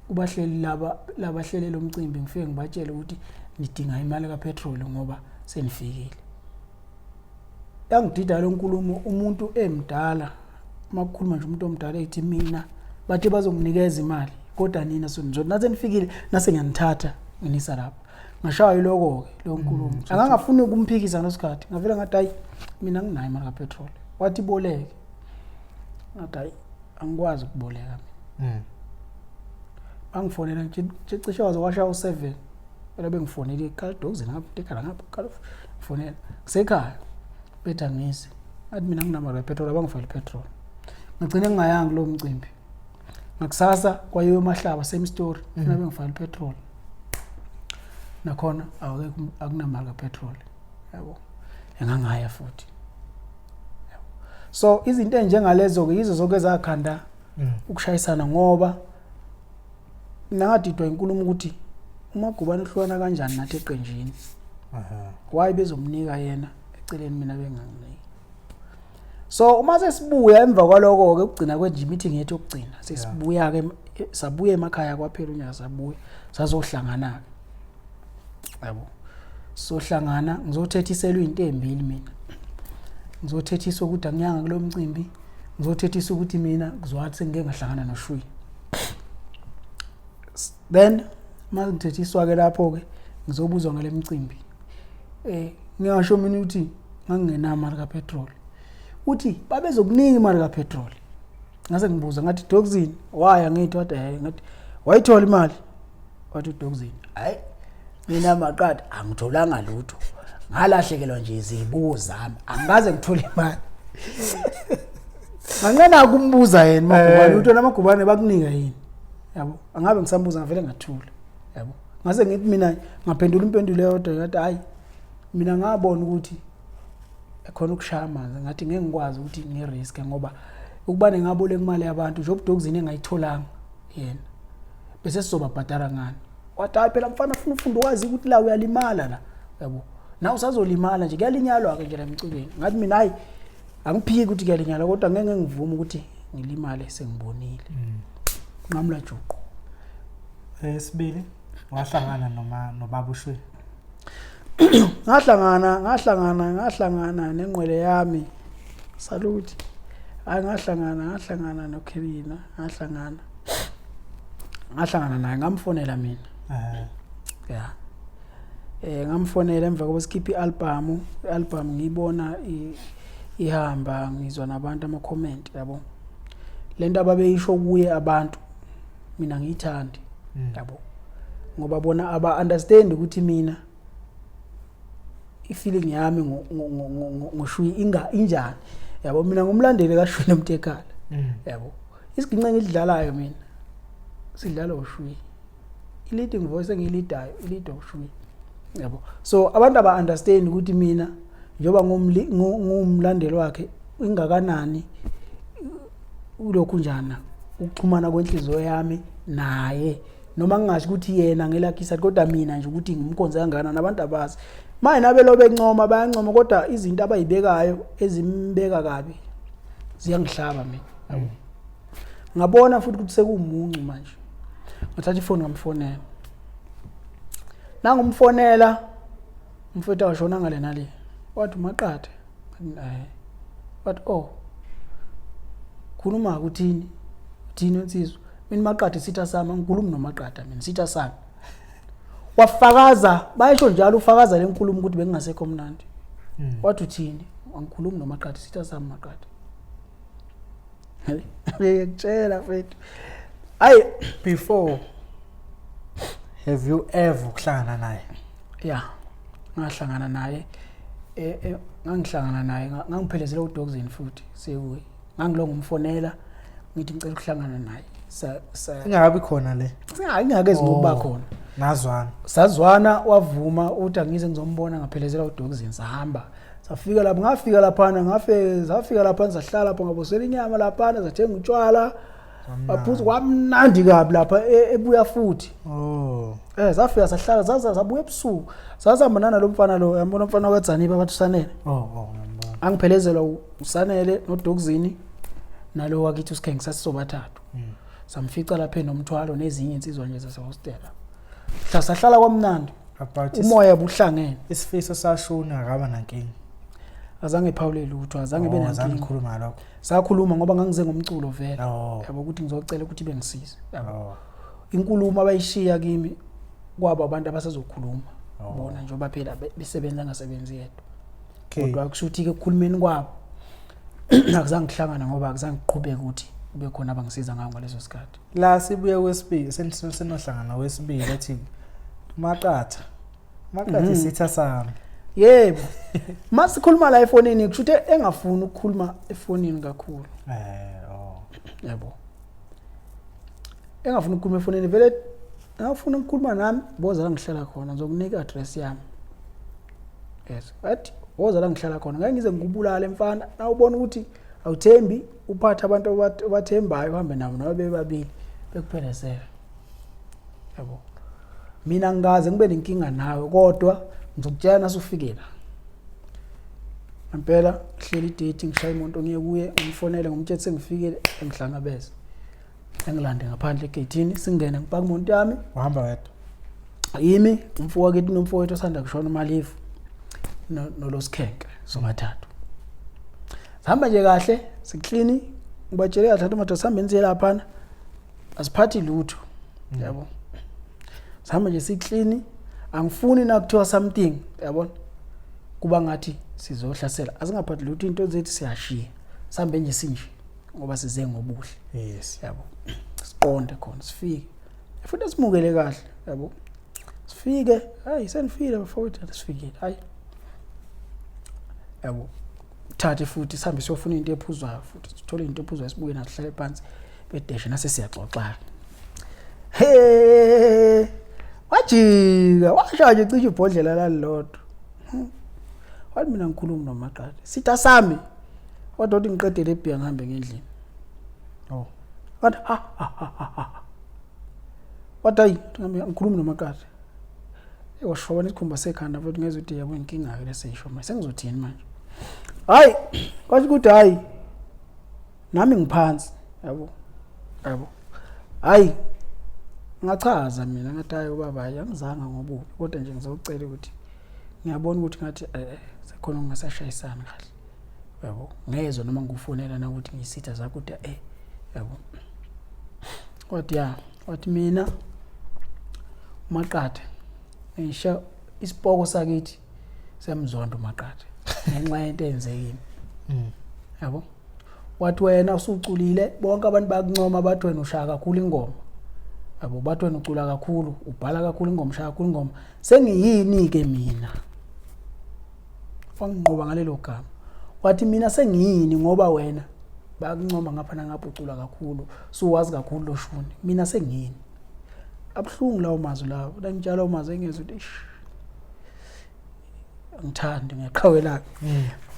[SPEAKER 1] kubahleli laba labahlele lo mcimbi, ngifike ngibatshele ukuthi nidinga imali kapetrol ngoba senifikile. Yangidida lo nkulumo, umuntu emdala makukhuluma nje, umuntu omdala ethi mina bathe bazonginikeza imali, kodwa nina so nizothi nase nifikile nase ngiyanithatha nginisa lapho. Ngashaya yiloko-ke leyo nkulumo, angangafuni ukumphikisa ngaleso sikhathi. Ngavele ngathi hayi, mina nginayo imali kapetrol. Wathi iboleke, ngathi hayi, angikwazi ukuboleka mina. Bangifonela nje, cishe waze washaya u-7 phela bengifonele, ikhala ngapha, ikhala ngapha, ikhala, ngifonela kusekhaya, bethi angize. Ngathi mina nginamali kapetrol, abangifakele ipetrol. Ngagcine ngingayanga kulowo mcimbi. Ngakusasa kwayiwe emahlaba, same story, funa bengifakele ipetrol, nakhona awekho, akunamali kapetrol, yabo, engangaya futhi. Yabo. So izinto enjengalezo-ke yizo zonke ezakhanda ukushayisana, ngoba nangadidwa inkulumo ukuthi umagubane uhlukana kanjani nathi eqenjini. Why bezomnika yena eceleni, mina benganginiki? So uma sesibuya emva kwaloko-ke ukugcina kwenje meeting yethu yokugcina, sesibuya-ke, sabuya emakhaya, kwaphela unyaka, sabuya sazohlangana-ke, yabo. Sohlangana, ngizothethiselwa iy'nto ey'mbili mina. Ngizothethiswa ukuthi angiyanga kulo mcimbi, ngizothethiswa ukuthi mina kuzwathi sengike ngahlangana noShwi. Then uma ngithethiswa-ke lapho-ke, ngizobuzwa ngale mcimbi. Ngingasho mina ukuthi ngangingenayo imali kapetrol, uthi babezokunika imali kapetrol. Ngase ngibuza ngathi, "Dogzini waya?" Ngithi wathi ngathi, "Wayithola imali?" Wathi uDogzini, "Hayi, mina maqatha angitholanga lutho, ngalahlekelwa nje izibuko zami, angikaze ngithole imali." Nganqena ukumbuza yena Magubane ukuthi wena Magubane bakunika yini, yabo. Angabe ngisambuza, ngavele ngathula, yabo. Ngase ngithi mina, ngaphendula impendulo eyodwa, ngathi hayi, mina ngabona ukuthi ekhona ukushaya amanzi, ngathi ngeke ngikwazi ukuthi ngiriske, ngoba ukuba ningaboleka imali yabantu nje ubudokuzini engayitholanga yena, bese sizobabhadara ngani? Wathi hayi phela mfana, funa ufunda wazi ukuthi la uyalimala la, yabo, nawe usazolimala nje, kuyalinyalwa-ke nje la emculweni. Ngathi mina hayi, angiphiki ukuthi kuyalinyalwa, kodwa ngeke ngivume ukuthi ngilimale sengibonile. Nqamula juqu.
[SPEAKER 2] Esibili wahlangana noma nobaba uShwi?
[SPEAKER 1] Ngahlangana nengqwele yami, salute. Hayi, ngahlangana noKherina, ngahlangana naye, ngamfonela mina. Ya. Ngamfonela emva kokuba sikhiphe i-album, i-album ngiyibona ihamba, ngizwa nabantu ama comment yabo. Lento ababeyisho kuye abantu mina ngiyithandi yabo. Ngoba bona aba understand ukuthi mina i-feeling yami ngoShwi inga injani yabo. Mina ngumlandeli kaShwi noMtekhala yabo. Isiginci engidlalayo mina sidlala uShwi, i-leading voice engiyilidayo ilida uShwi yabo. So abantu aba understand ukuthi mina njengoba ngumlandeli wakhe ingakanani ulokhu njana ukuxhumana kwenhliziyo yami naye, noma ngingasho ukuthi yena ngelakhe iside, kodwa mina nje ukuthi ngimkhonze kangakanani abantu abazi. Manje nabelo bencoma bayancoma, kodwa izinto abayibekayo ezimbeka kabi ziyangihlaba mina yabo. Ngabona futhi ukuthi sekuwumuncu manje, ngathatha ifoni ngamfonela. Nangumfonela umfowethu awashona ngale nale, wathi uMaqatha, wathi oh khuluma kuthini uthini insizwa. Mina Maqatha isitha sami, angikhulumi noMaqatha mina isitha sami. Wafakaza bayisho njalo, ufakaza lenkulumo ukuthi bengingasekho mnandi. Wathi uthini, angikhulumi noMaqatha isitha sami Maqatha. Ngiyakutshela mfethu. Ayi,
[SPEAKER 2] before have you ever ukuhlangana naye?
[SPEAKER 1] Yeah, ngahlangana naye, ngangihlangana naye, ngangiphelezela uDogzini futhi sewuye. Ngangilonga umfonela ngithi ngicela ukuhlangana naye. Sa
[SPEAKER 2] sa Ingakabi khona le.
[SPEAKER 1] Ingakezi ngokuba khona.
[SPEAKER 2] Nazwana.
[SPEAKER 1] Sazwana, wavuma uthi angize ngizombona, ngaphelezela uDogzini sahamba. Safika lapho, ngafika laphana, ngafe safika laphana sahlala lapho, ngabosela inyama laphana, sathenga utshwala. Baphuza kwamnandi kabi lapha ebuya futhi.
[SPEAKER 2] Oh.
[SPEAKER 1] Safika sahlala, zaza sabuya ebusuku. Sasihamba nalo mfana lo, yambona umfana kaDzaniba bathi uSanele.
[SPEAKER 2] Oh, ngiyambona.
[SPEAKER 1] Angiphelezelwa uSanele noDogzini nalo wakithi uSikhenge, sasisobathathu. Samfica lapha enomthwalo nezinye insizwa nje zasehostela. Sahlala kwamnandi.
[SPEAKER 2] About
[SPEAKER 1] Umoya buhlangene.
[SPEAKER 2] Isifiso sashona akaba nankinga.
[SPEAKER 1] Azange phawule lutho, azange
[SPEAKER 2] Oh,
[SPEAKER 1] be
[SPEAKER 2] azange
[SPEAKER 1] nankinga.
[SPEAKER 2] ngikhuluma ngalokho.
[SPEAKER 1] Sakhuluma ngoba ngangize ngomculo vele.
[SPEAKER 2] Oh.
[SPEAKER 1] Yabo ukuthi ngizocela ukuthi bengisize. Yabo.
[SPEAKER 2] Oh.
[SPEAKER 1] Inkulumo abayishiya kimi kwabo abantu abasezokhuluma.
[SPEAKER 2] Oh.
[SPEAKER 1] Bona njengoba phela besebenza ngasebenzi yedwa.
[SPEAKER 2] Okay.
[SPEAKER 1] Kodwa kusho ukuthi ke ekukhulumeni kwabo akuzange kuhlangana ngoba akuzange kuqhubeke ukuthi kube khona abangisiza ngayo ngaleso sikhathi.
[SPEAKER 2] La sibuye kwesibili, senohlangana kwesibili ethi Maqatha. Maqatha isitha sami.
[SPEAKER 1] Yebo. Masikhuluma la efonini kusho ukuthi engafuni ukukhuluma efonini kakhulu.
[SPEAKER 2] Oh.
[SPEAKER 1] Yebo. Engafuni ukukhuluma efonini vele, ngafuna ukukhuluma nami boza la ngihlala khona, ngizokunika address yami. Yes. Wathi woza la ngihlala khona, ngeke ngize ngikubulale mfana. Nawubona ukuthi awuthembi, uphathe abantu obathembayo uhambe nabo noma bebabili bekuphelezela. Yabo. Mina ngikaze ngibe nenkinga nawe, kodwa ngizokutshela nasufike la. Ngempela hleli idate, ngishaya imoto ngiye kuye, ngimfonele ngimtshele sengifikile, engihlangabeze. Engilande ngaphandle egate, singene ngipaka imoto yami.
[SPEAKER 2] Uhamba wedwa?
[SPEAKER 1] Yimi, umfowethu wakithi nomfowethu osanda kushona uMalifu noLosikhenke sobathathu. Sihamba nje kahle, siklini, ngibatshele kahle ukuthi madoda sihambe nize laphana. Asiphathi lutho. Yabo. Sihamba nje siklini, angifuni na kuthiwa something, yabona? Kuba ngathi sizohlasela. Asingaphathi lutho, into zethu siyashiya. Sihambe nje sinje ngoba size ngobuhle.
[SPEAKER 2] Yes.
[SPEAKER 1] Yabo. Siqonde khona sifike. Futhi simukele kahle, yabo. Sifike, hayi senifile bafowethu, sifikile. Hayi. Yabo. Thathe futhi sihambe siyofuna into ephuzwayo futhi sithole into ephuzwayo sibuye nathi sihlale phansi bedeshe nase siyaxoxa. He! Wajika, washaya nje cishe ibhodlela lalilodwa. Wathi mina ngikhuluma noMaqatha. Sitha sami. Kodwa uthi ngiqedele ebhiya ngihambe ngendlini.
[SPEAKER 2] Oh.
[SPEAKER 1] Wathi ha ha ha ha ha. Wathi hayi ngikhuluma noMaqatha. Washobana isikhumba sekhanda futhi ngezwe ukuthi yabo inkinga ke lesisho manje sengizothini manje. Hayi, kwasho ukuthi hayi nami ngiphansi yabo. Yabo. Hayi ngachaza mina ngathi hayi ubaba hayi angizange ngobubi kodwa nje ngizocela ukuthi ngiyabona ukuthi ngathi sekhona ungasashayisani kahle. Yabo. Ngezwe noma ngikufonela na ukuthi ngisitha zakho ukuthi yabo. Kodwa ya wathi mina uMaqatha ngisha Isipoko sakithi siyamzonda uMaqatha ngenxa yento eyenzekile. Yabo, wathi wena usuculile, bonke abantu bayakuncoma, bathi wena ushaya kakhulu ingoma, yabo, bathi wena ucula kakhulu, ubhala kakhulu ingoma, ushaya kakhulu ingoma. Sengiyini-ke mina? Wanginqoba ngalelo gama, wathi mina sengiyini ngoba wena bayakuncoma ngapha nangapha, ucula kakhulu, suwazi kakhulu lo shuni, mina sengiyini? Abuhlungu lawo mazwi lawo. Langitshela lawo mazwi, engezwe ukuthi eish, angithandi ngiyaqhawelana.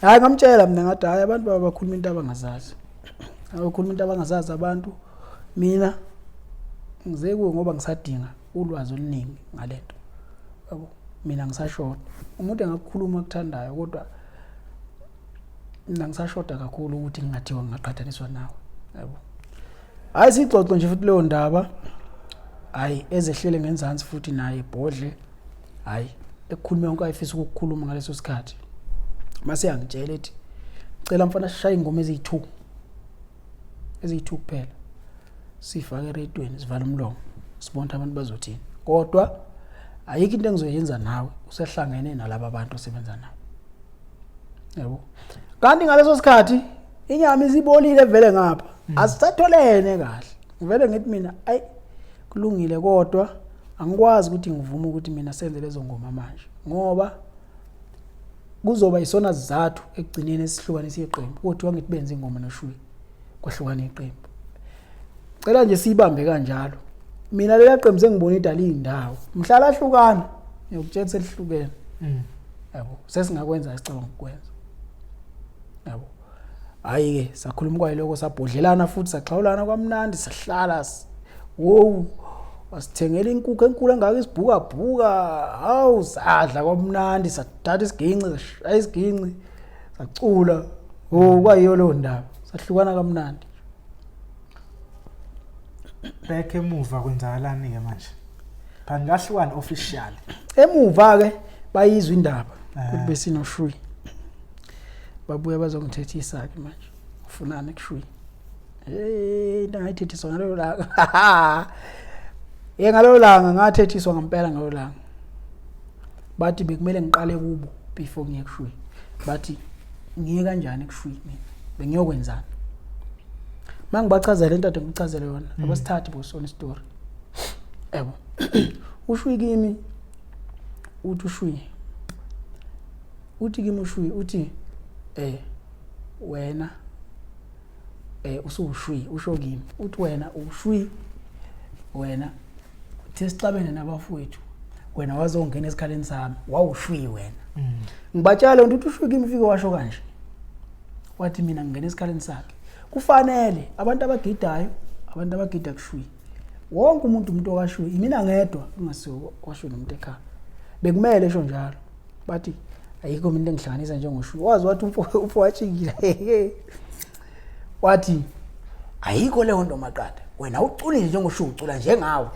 [SPEAKER 1] Hayi, ngamtshela mina, ngathi hayi, abantu baba bakhuluma into abangazazi, abakhuluma into abangazazi abantu. Mina ngize kuwe ngoba ngisadinga ulwazi oluningi ngalento, yabo. Mina ngisashoda. Umuntu engakukhuluma akuthandayo, kodwa mina ngisashoda kakhulu ukuthi ngingathiwa ngingaqhathaniswa nawe, yabo. Hayi, sixoxe nje futhi leyo ndaba, hayi, ezehlele ngenzansi futhi naye ebhodle, hayi, ekukhulume yonke ayefisa ukukukhuluma ngaleso sikhathi. Mase yangitshela, ethi cela mfana sishaye ingoma eziyi-2, eziyi-2 kuphela, sifake eredweni, sivala umlomo, sibone ukuthi abantu bazothini, kodwa ayikho into engizoyenza nawe usehlangene nalaba bantu osebenza nabo, yabo. Kanti ngaleso sikhathi inyama isibolile vele ngapha, asisatholene kahle. Ngivele ngithi mina ayi, kulungile, kodwa angikwazi ukuthi ngivume ukuthi mina senze lezo ngoma manje, ngoba kuzoba isona sizathu ekugcineni esihlukanisa iqembu, kodwa ngithi benze ingoma noShwi, kwahlukana iqembu. Cela nje siyibambe kanjalo. Mina lela qembu sengibona ukuthi aliyindawo. Mhla lahlukana ngiyokutshela selihlukene, yabo, sesingakwenza esicabanga ukukwenza, yabo. Hayi ke, sakhuluma kwayiloko, sabhodlelana futhi, saxhawulana kwamnandi, sahlala, wow, wasithengela inkukhu enkulu engaka, isibhukabhuka, hawu, sadla kwamnandi, sathatha isiginci, sashaya isiginci, sacula. Oh, kwayiyo leyo ndaba, sahlukana kamnandi.
[SPEAKER 2] Back emuva, kwenzakalani-ke manje? Phani kahlukani officially.
[SPEAKER 1] Emuva-ke bayizwa indaba ukuthi besinoShwi, babuya bazongithethisa-ke manje, ufunani kuShwi? Hey, into ngayithethiswa ngalelo langa, ye, ngalelo langa ngathethiswa ngempela. Ngalelo langa bathi bekumele ngiqale kubo before ngiye kuShwi. Bathi ngiye kanjani kuShwi mina, bengiyokwenzani? Uma ngibachazela into ade ngikuchazele yona, abasithathi bosona isitori, yabo. UShwi kimi uthi, uShwi uthi kimi, uShwi uthi wena usuwuShwi. Usho kimi, uthi wena uShwi, wena uthe sixabene nabafowethu, wena wazongena esikhaleni sami, wawuShwi wena. Ngibatshela ukuthi uShwi kimi ufike washo kanje, wathi mina ngingena esikhaleni sakhe, kufanele abantu abagidayo, abantu abagida kuShwi, wonke umuntu, umuntu okaShwi, imina ngedwa kungasiwo kwaShwi nomuntu ekhaya, bekumele esho njalo. Bathi ayikho mina into engihlanganisa njengoShwi. Wazi wathi umfo watshikile, wathi ayikho leyo nto Maqatha, wena uculile njengoShwi, ucula njengawe.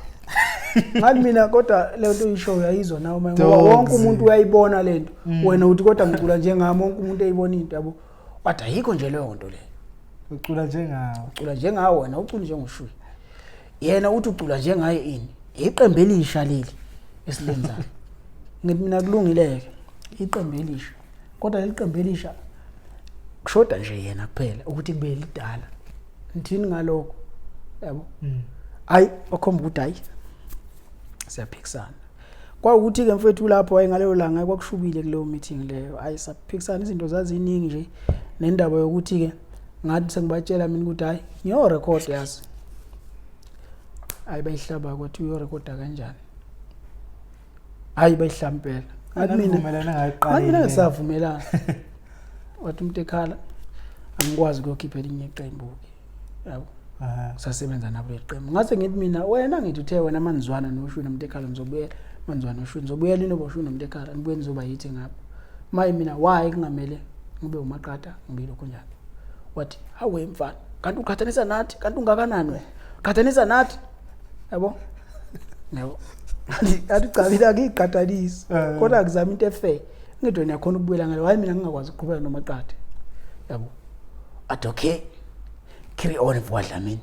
[SPEAKER 1] Ngathi mina kodwa leyo nto uyishoyo uyayizwa nawe manje, ngoba wonke umuntu uyayibona lento. Wena uthi kodwa ngicula njengami, wonke umuntu eyibona into, yabo. Wathi ayikho nje leyo nto leyo.
[SPEAKER 2] Ucula njengawe.
[SPEAKER 1] Ucula njengawe wena, ucula njengoShwi. Yena uthi ucula njengaye ini? Iqembu elisha leli esilenzayo. Ngithi mina kulungileke, iqembu elisha, kodwa leli qembu elisha kushoda nje yena kuphela ukuthi kube lidala. Ngithini ngalokho, yabo? Hayi, wakhomba ukuthi hayi, siyaphikisana. Kwawukuthi-ke mfethu lapho, hayi, ngalelo langa kwakushubile kuleyo meeting leyo. Hayi, saphikisana, izinto zaziningi nje, nendaba yokuthi-ke ngathi sengibatshela mina ukuthi hayi, ngiyorekhoda, yazi. Hayi, bayihlaba, kwathi uyorekhoda kanjani? Hayi, bayihlampela. Ngathi mina
[SPEAKER 2] Nanivumelene ngayo
[SPEAKER 1] ngathi
[SPEAKER 2] ekuqaleni
[SPEAKER 1] mina
[SPEAKER 2] leyo.
[SPEAKER 1] Ngisavumelana. Wathi umuntu ekhala, angikwazi ukuyokhipha elinye iqembu-ke, yabo. Sasebenza nabo leli qembu. Ngase ngithi mina, wena, ngithi uthe wena manizwana noShwi nomuntu ekhala, nizobuyela, manizwana noShwi nizobuyela, inoba uShwi nomuntu ekhala, nibuye nizoba yithi ngapha. Maye mina, why kungamele ngibe uMaqatha, ngibe lokho njalo? Wathi hawe mfana, kanti uqhathanisa nathi, kanti ungakanani wena, qhathanisa nathi, yabo, yabo. Athi cha, mina angiyiqhathanisi, kodwa ngizama into e-fair. Ngithi wena yakhona ukubuyela ngale, hayi, mina ngingakwazi ukuqhubeka noMaqatha, yabo. Athi okay, carry on mfowethu,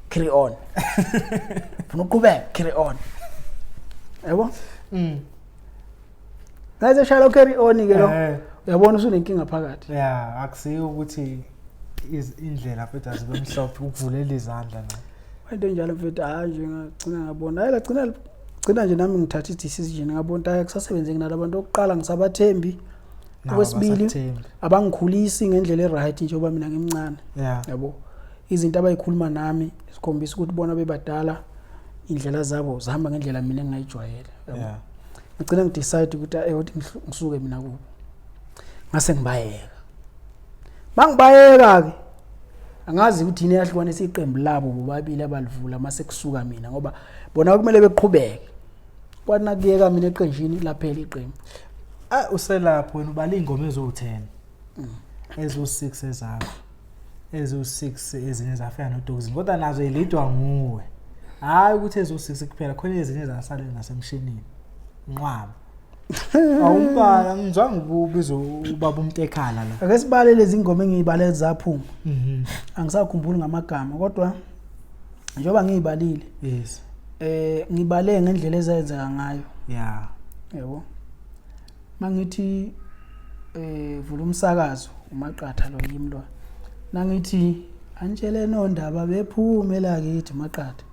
[SPEAKER 1] carry on, funa ukuqhubeka, carry on, yabo. Ngaze shaya lo carry on ke lo. Uyabona usunenkinga phakathi.
[SPEAKER 2] Yeah, akusiyo ukuthi indlela mfethu azibe mhlophe ukuvulela izandla na.
[SPEAKER 1] Into enjalo mfethu, hayi nje ngagcina ngabona. Hayi lagcina gcina nje nami ngithatha i-decision, ngabona ukuthi hayi kusasebenze nalabantu. Okokuqala ngisabathembi. Okwesibili abangikhulisi ngendlela e-right njengoba mina ngimncane. Yabo, izinto abayikhuluma nami sikhombisa ukuthi bona bebadala, indlela zabo zihamba ngendlela mina engingayijwayele, yabo. Ngigcina ngidecide ukuthi ukuthi ngisuke mina kubo, ngase ngibayeka. Mangibayeka ke, angazi ukuthi yini eyahlukanisa iqembu labo bobabili abalivula mase kusuka mina, ngoba bona kumele beqhubeke. Kwathi nakuyeka mina eqenjini, laphela iqembu.
[SPEAKER 2] Ah, uselapho wena ubala iy'ngoma eziwu-10, eziwu-6 ezakho, eziwu-6 ezinye zafika noDogzini, kodwa nazo yilidwa nguwe. Hhayi ukuthi eziwu-6 kuphela, khona ezinye zasale nasemshinini nqwaba. Awumbala, ngizwanga ubiza ubaba uMtekhala la.
[SPEAKER 1] Ake sibale lezi ngoma engiyibale zaphuma. Angisakhumbuli ngamagama, kodwa njengoba ngiyibalile, ngibale ngendlela ezenzeka ngayo. Yebo, mangithi vula umsakazo, uMaqatha lo, yimi lo. Nangithi antshele nondaba bephume la kithi, uMaqatha.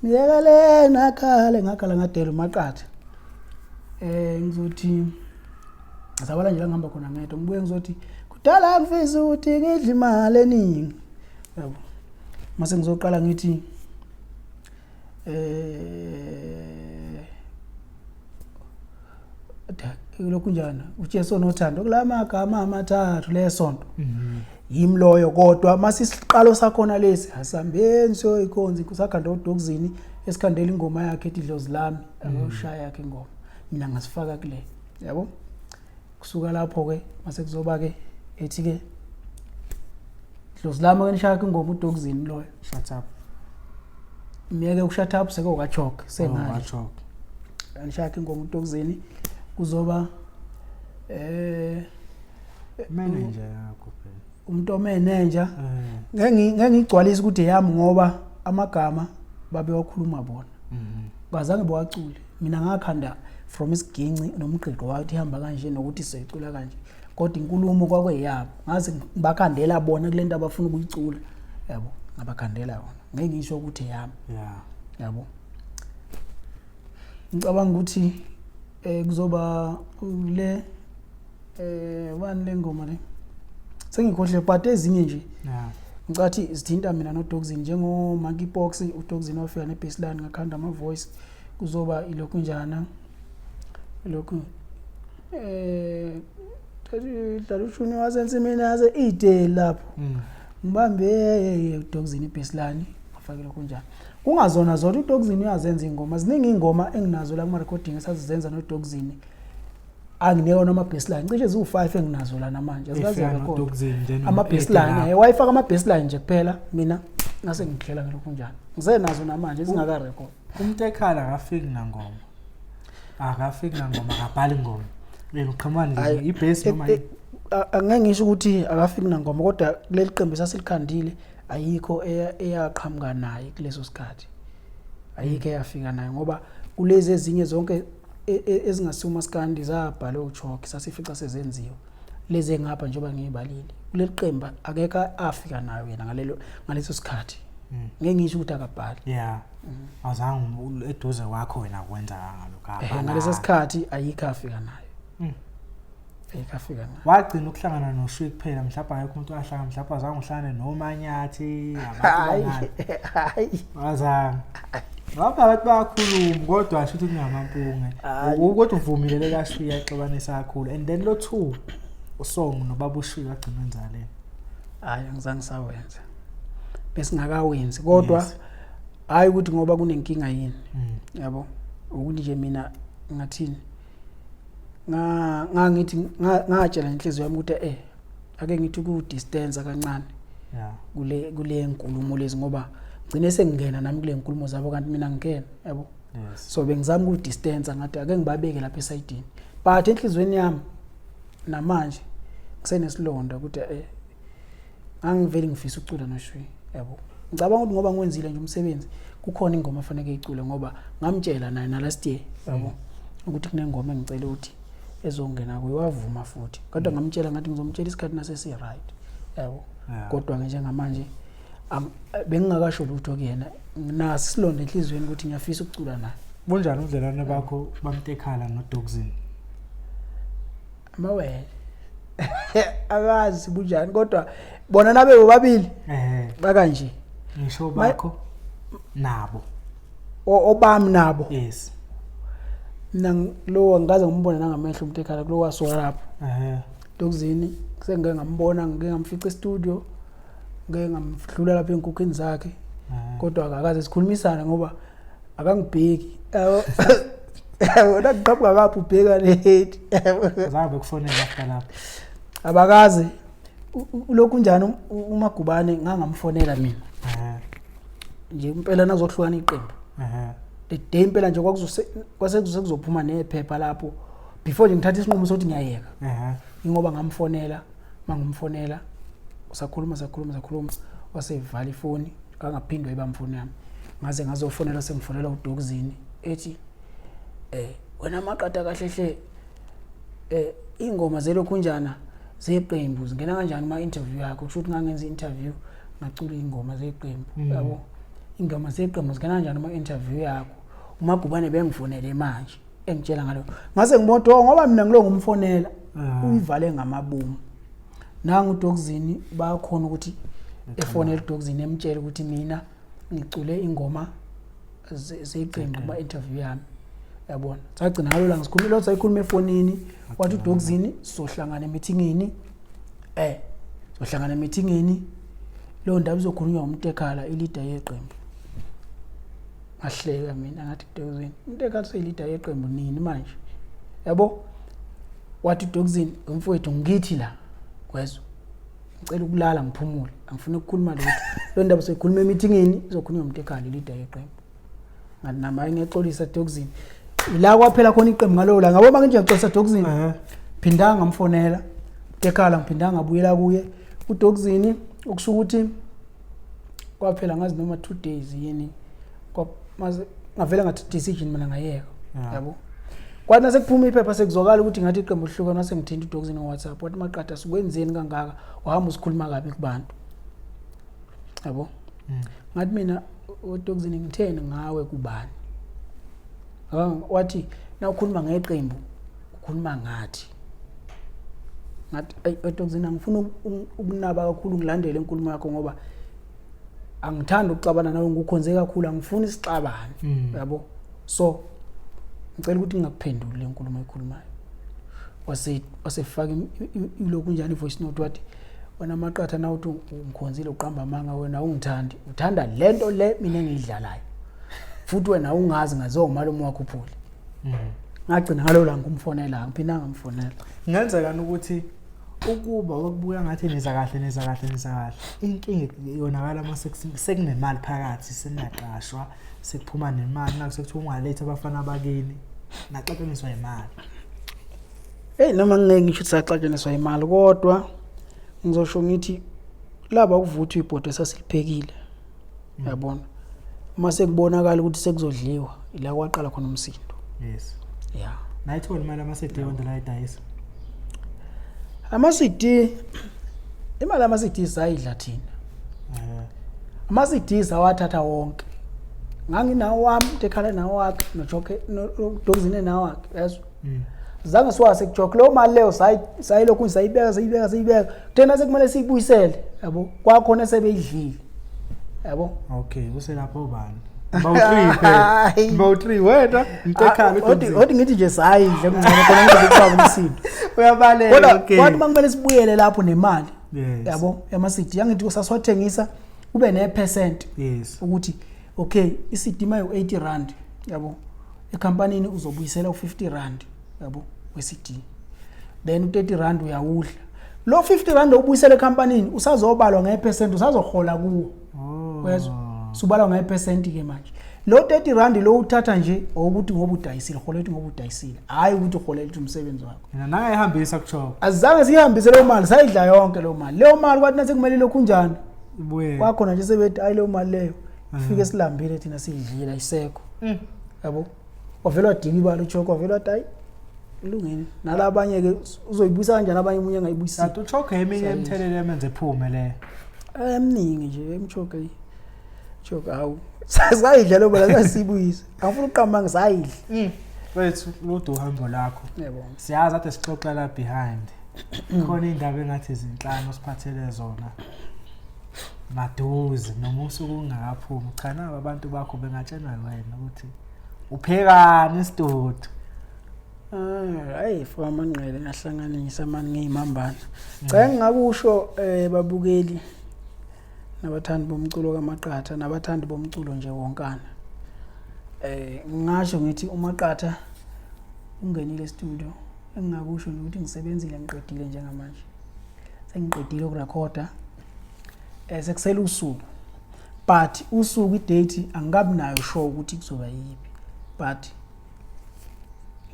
[SPEAKER 1] Miyekele nakhale, ngakhala ngadela, uMaqatha. Ngizothi sabala nje la ngihamba khona ngedwa, ngibuye ngizothi kudala ngifisa ukuthi ngidle imali eningi, yabo. Mase ngizoqala ngithi lokhu njani, uJesu onothando kulamagama amathathu lesonto, yimi loyo. Kodwa masisiqalo sakhona lesi, asambeni siyoyikhonza sakhanda uDogzini esikhandela ingoma yakhe ethi Dlozi Lami, ayoshaya yakhe ingoma, mina ngasifaka kule, yabo. Kusuka lapho ke mase kuzoba ke ethi ke Dlozi Lami ke nishaya ingoma uDogzini loyo.
[SPEAKER 2] Shut up.
[SPEAKER 1] Miyeke ushut up seke kaChalk sengale.
[SPEAKER 2] KaChalk.
[SPEAKER 1] Nishaya ingoma uDogzini, kuzoba
[SPEAKER 2] Manager yakho phela.
[SPEAKER 1] Umuntu omenenja. Ngeke ngigcwalise ukuthi eyami, ngoba amagama babewakhuluma bona, bazange bawacule. Mina ngakhanda from isiginci nomgqiqo wathi ihamba kanje nokuthi sizoyicula kanje, kodwa inkulumo kwakweyabo. Ngaze ngibakhandela bona kule nto abafuna ukuyicula, yabo, ngabakhandela yona. Ngeke ngisho ukuthi eyami. Yabo, ngicabanga ukuthi kuzoba le bani le ngoma le, sengikhohle, but ezinye nje ngicathi zithinta mina noDogzini, njengo Monkey Pox, uDogzini wafika ne-bassline, ngakhanda ama voice. Kuzoba ilokhu njana, lokhu dlala ushuni wasensimini yase ide lapho, ngibambe uDogzini i-bassline, ngafake lokhu njani. Kungazona zodwa, uDogzini uyazenza ingoma ziningi, ingoma enginazo la kuma recording esazizenza noDogzini, anginika noma bassline cishe ziwu-5 enginazo la namanje, azikaze record ama bassline. Wayifaka ama bassline nje kuphela, mina ngase ngihlela ngelokhu njani, ngisenazo namanje ezingaka record.
[SPEAKER 2] UMtekhala akafiki nangoma, akafiki nangoma, akabhali ngoma, yena uqhamuka nje i-bass noma yini?
[SPEAKER 1] Angeke ngisho ukuthi akafiki nangoma, kodwa kuleli qembu esaselikhandile ayikho eyaqhamuka naye kuleso sikhathi, ayikho eyafika naye, ngoba kulezi ezinye zonke ezingasiwo umaskandi zabhalwe uChalk, sasifica sezenziwe lezi engapha njengoba ngiyibalile. Kuleli qembu akekho afika nayo yena ngaleso sikhathi. Ngeke ngisho ukuthi akabhali.
[SPEAKER 2] Yeah, awuzange eduze kwakho wena kwenzakanga lokho.
[SPEAKER 1] Ngaleso sikhathi ayikho afika nayo. Ayikho afika nayo.
[SPEAKER 2] Wagcina ukuhlangana noShwi kuphela, mhlawumbe akekho umuntu wahlangana, mhlawumbe azange uhlangane noManyathi, abantu
[SPEAKER 1] Hayi.
[SPEAKER 2] bangani?
[SPEAKER 1] Hayi.
[SPEAKER 2] Azange. Ngapha abantu bayakhuluma, kodwa asho ukuthi kungamampunge.
[SPEAKER 1] Hhayi.
[SPEAKER 2] Kodwa uvumile le kaShwi yaxabanisa kakhulu, and then lo two usong nobaba uShwi wagcina wenzaleni?
[SPEAKER 1] Hayi, angizange sawenza, besingakawenzi, kodwa hayi ukuthi ngoba kunenkinga yini, yabo, ukuthi nje mina ngathini, ngangithi ngatshela inhliziyo yami ukuthi ake ngithi ku distance kancane kule nkulumo lezi, ngoba ngcine sengingena nami kule nkulumo zabo, kanti mina ngingena, yabo. So bengizama uku-distance, ngathi ake ngibabeke lapha esayidini, but enhliziyweni yami namanje ngisenesilonda ukuthi ngangivele ngifisa ukucula noShwi, yabo. Ngicabanga ukuthi ngoba ngiwenzile nje umsebenzi, kukhona ingoma afanele icule, ngoba ngamtshela naye na last year, yabo, ukuthi kunengoma engicela ukuthi Ezongena kuyo wavuma futhi, kodwa ngamtshela ngathi ngizomtshela isikhathi nasesi right, yabo. Kodwa ke njengamanje bengingakasho lutho kuyena, nginaso isilonda enhliziyweni ukuthi ngiyafisa ukucula naye.
[SPEAKER 2] Bunjani ubudlelwane bakho bamtekhala noDogzin?
[SPEAKER 1] Amawele akazi bunjani, kodwa bona nabe bobabili bakanje.
[SPEAKER 2] Ngisho bakho nabo.
[SPEAKER 1] Obami nabo.
[SPEAKER 2] Yes.
[SPEAKER 1] Mina lo angikaze ngimbone nangamehlo umuntu ekhala kulo wasuka lapho. Dogzini sengike ngambona, ngike ngamfica e-studio, ngike ngamdlula lapha ey'nkukhwini zakhe. Kodwa akakaze sikhulumisane ngoba akangibheki. Yabo. Yabo nakuqhamuka ngapha ubheka le head.
[SPEAKER 2] Zange bekufonela after lapho?
[SPEAKER 1] Abakaze. Lokhu njani uMagubane ngangamfonela mina. Nje impela nazohlukana iqembu. The day impela nje kwakuzose kwase kuzophuma nephepha lapho before nje ngithatha isinqumo sokuthi ngiyayeka. Ingoba ngamfonela, mangimfonela sakhuluma sakhuluma sakhuluma, wasevala ifoni, angaphindwa ibamba ifoni yami. Ngaze ngazofonela, sengifonela uDogzini ethi wena Maqatha kahle hle ingoma zelokhunjana zeqembu zingena kanjani kuma interview yakho? Kusho ukuthi ngangenza interview ngacula ingoma zeqembu, yabo, ingoma zeqembu zingena kanjani kuma interview yakho? UMagubane bengifonele manje engitshela ngalo, ngase ngibona, oh, ngoba mina ngilo ngumfonela uyivale ngamabomu. Nangu uDogzini bayakhona ukuthi efonele uDogzini emtshele ukuthi mina ngicule ingoma zeqembu kuma interview yami, yabona. Sagcina ngalo la ngisikhuluma lo sayikhuluma efonini, wathi uDogzini sohlangana emithingini, sohlangana emithingini, leyo ndaba izokhulunywa uMtekhala, i-leader yeqembu. Ngahleka mina ngathi, Dogzini, uMtekhala seyi-leader yeqembu nini manje, yabo? Wathi uDogzini, mfowethu, ngithi la kwezwe ngicela ukulala ngiphumule, angifuni ukukhuluma lutho, lo ndaba soyikhuluma emithingini, izokhulunywa uMtekhala, i-leader yeqembu. Ngathi nama ngiyaxolisa Dogzini. Ila kwaphela khona iqembu ngalowo la ngabo. Manje ngiyaxolisa Dogzini, phindanga ngamfonela Tekhala, ngiphindanga ngabuyela kuye uDogzini, okusho ukuthi kwaphela ngazi noma 2 days yini, maze ngavela ngathi decision mina ngayeka, yabo. Kwathi nasekuphuma iphepha sekuzwakala ukuthi ngathi iqembu lihlukene, mase ngithinta uDogzini ngo-WhatsApp, wathi, Maqatha, sikwenzeni kangaka, wahamba usikhuluma kabi kubantu, yabo? Ngathi mina, uDogzini, ngitheni ngawe kubani? Wathi na ukhuluma ngeqembu ukhuluma ngathi. Ngathi, ayi uDogzini, angifuni ukunaba kakhulu, ngilandele inkulumo yakho ngoba angithandi ukuxabana nawe, ngikukhonze kakhulu, angifuni isixabane, yabo, so ngicela ukuthi ngingakuphenduli le nkulumo ekhulumayo. Wase wasefaka ilokhu njani i-voice note, wathi, wena Maqatha, na uthi ungikhonzile uqamba amanga, wena ungithandi, uthanda lento le mina engiyidlalayo, futhi wena ungazi ngaziwa umalume wakho uphule. Ngagcina ngalo la ngimfonela, ngiphinda ngamfonela.
[SPEAKER 2] Kungenzeka ukuthi ukuba wakubuka ngathi niza kahle, niza kahle, niza kahle, inkinga yonakala uma sekunemali phakathi, seniyaqashwa, sekuphuma nemali, naku sekuthiwa ungalethi abafana bakini, naxatshaniswa imali.
[SPEAKER 1] Hey, noma ngingeke ngisho ukuthi saxatshaniswa imali, kodwa ngizosho ngithi laba kuvuthwa ibhodo esasiliphekile, yabona, uma sekubonakala ukuthi sekuzodliwa, ila kwaqala khona umsindo. Ya.
[SPEAKER 2] Nayithola imali ama-CD wonke la idayisa?
[SPEAKER 1] Ama-CD, imali yama-CD sayidla thina. Ama-CD sawathatha wonke, nganginawo wami, ekhala nawo wakhe, noJoke noDogzine nawo wakhe, yazi. Zange siwase kuJoke leyo mali leyo, sayilokhu sayibeka sayibeka sayibeka, thina sekumele siyibuyisele, yabo, kwakhona esebeyidlile, yabo.
[SPEAKER 2] Okay, kuselapho ubani? Bawu-3 phela. Bawu-3, wena, Mtekhala, uDogzini.
[SPEAKER 1] Othi ngithi nje sayidle kungcono khona ngizokufaka umsindo.
[SPEAKER 2] Uyabaleka.
[SPEAKER 1] Kodwa kwathi uma kumele sibuyele lapho nemali, yabo, yama-CD, angithi sasiwathengisa kube ne-percent ukuthi okay, i-CD uma u-80 rand, yabo, ekhampanini uzobuyisela u-50 rand, yabo, we-CD, then u-30 rand uyawudla. Lo 50 rand owubuyisela ekhampanini usazobalwa nge-percent, usazohola kuwo. Wezwa, subalwa nge-percent ke manje. Lo 30 rand lo uthatha nje ukuthi ngoba udayisile, uholela ukuthi ngoba udayisile, hhayi ukuthi uholela ukuthi umsebenzi wakho.
[SPEAKER 2] Mina nangayihambisa kuchoko.
[SPEAKER 1] Azange siyihambise leyo mali, sayidla yonke leyo mali. Leyo mali kwathi nasekumele lokhu njani
[SPEAKER 2] Ibuye.
[SPEAKER 1] Kwakhona nje sebethi ayi, leyo mali leyo ifike silambile thina, siyidlile, ayisekho, yabo. Wavele wadika ibala uChoko, wavele wathi, hayi, Kulungile. Nalabanye ke uzoyibuyisa kanjani abanye umunye angayibuyisi?
[SPEAKER 2] Kanti uchoke eminye imithelela emenze ephume le.
[SPEAKER 1] Eminingi nje emchoke. Choke hawu. Sayidla lo bala sasibuyisa. Angifuni ukuqamba ngisayidla.
[SPEAKER 2] Wethu lude uhambo lakho.
[SPEAKER 1] Yebo.
[SPEAKER 2] Siyazi ade sixoxa la behind. Khona indaba engathi izinhlanu osiphathele zona. Maduze noma usuku ungakaphumi. Cha nabo abantu bakho bengatshelwa wena ukuthi uphekani isidudu.
[SPEAKER 1] Ah, hayi faka amanqele ngahlanganisa mani ngiyimambana. Cha engingakusho babukeli nabathandi bomculo kaMaqatha nabathandi bomculo nje wonkana. Ngingasho ngithi uMaqatha ungenile e-studio. Engingakusho nje ukuthi ngisebenzile ngiqedile njengamanje. Sengiqedile ukurekhoda. Sekusele usuku. But usuku i-date angikabi nayo sure ukuthi kuzoba yiphi. But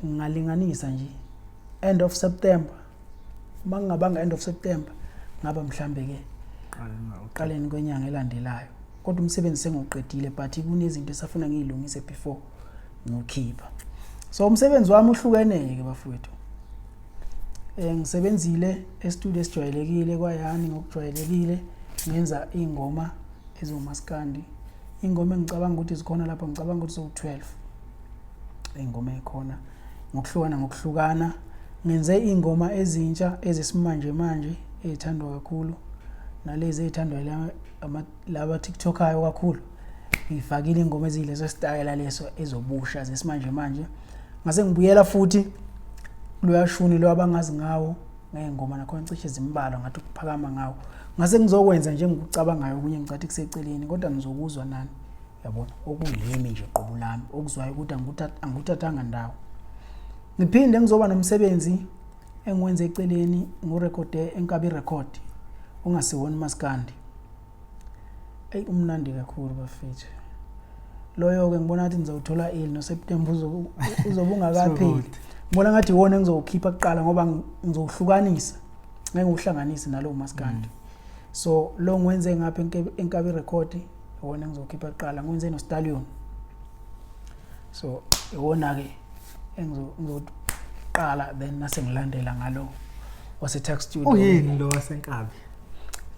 [SPEAKER 1] ngingalinganisa nje end of September. Uma kungabanga end of September ngaba mhlambe ke uqaleni kwenyanga elandelayo. Kodwa umsebenzi sengiwuqedile but kunezinto esafuna ngiyilungise before ngiwukhipha. So umsebenzi wami uhlukene ke bafowethu. Ngisebenzile e-studio esijwayelekile kwayani ngokujwayelekile ngenza ingoma eziwumaskandi. Ingoma engicabanga ukuthi zikhona lapha ngicabanga ukuthi ziwu-12. Ingoma ekhona ngokuhlukana ngokuhlukana. Ngenze ingoma ezintsha ezesimanje manje ezithandwa kakhulu nalezi ezithandwa laba TikTokayo kakhulu. Ngifakile ingoma ezileso style leso ezobusha zesimanje manje. Ngase ngibuyela futhi loyashuni lo abangazi ngawo ngengoma nakhona cishe zimbalwa ngathi ukuphakama ngawo. Ngase ngizokwenza nje ngikucabangayo okunye ngicathi kuseceleni kodwa nizokuzwa nani. Yabona okuyimi nje qobo lami okuzwayo ukuthi angikuthathanga ndawo. Ngiphinde ngizoba nomsebenzi engiwenze eceleni ngurekhode Enkabi Record ongasiwona umaskandi. Ey umnandi kakhulu bafethu. Loyo ke ngibona ngathi ngizowuthola early no September uzobe ungakapheli. Ngibona ngathi iwona engizowukhipha kuqala ngoba ngizowuhlukanisa. Ngeke ngiwuhlanganise nalowo maskandi. So lo ngiwenze ngapha Enkabi Record iwona engizowukhipha kuqala ngiwenze no Stallion. So iwona ke engizoqala then nase ngilandela ngalo wase Tax Studio.
[SPEAKER 2] Uyini lo wasenkabi?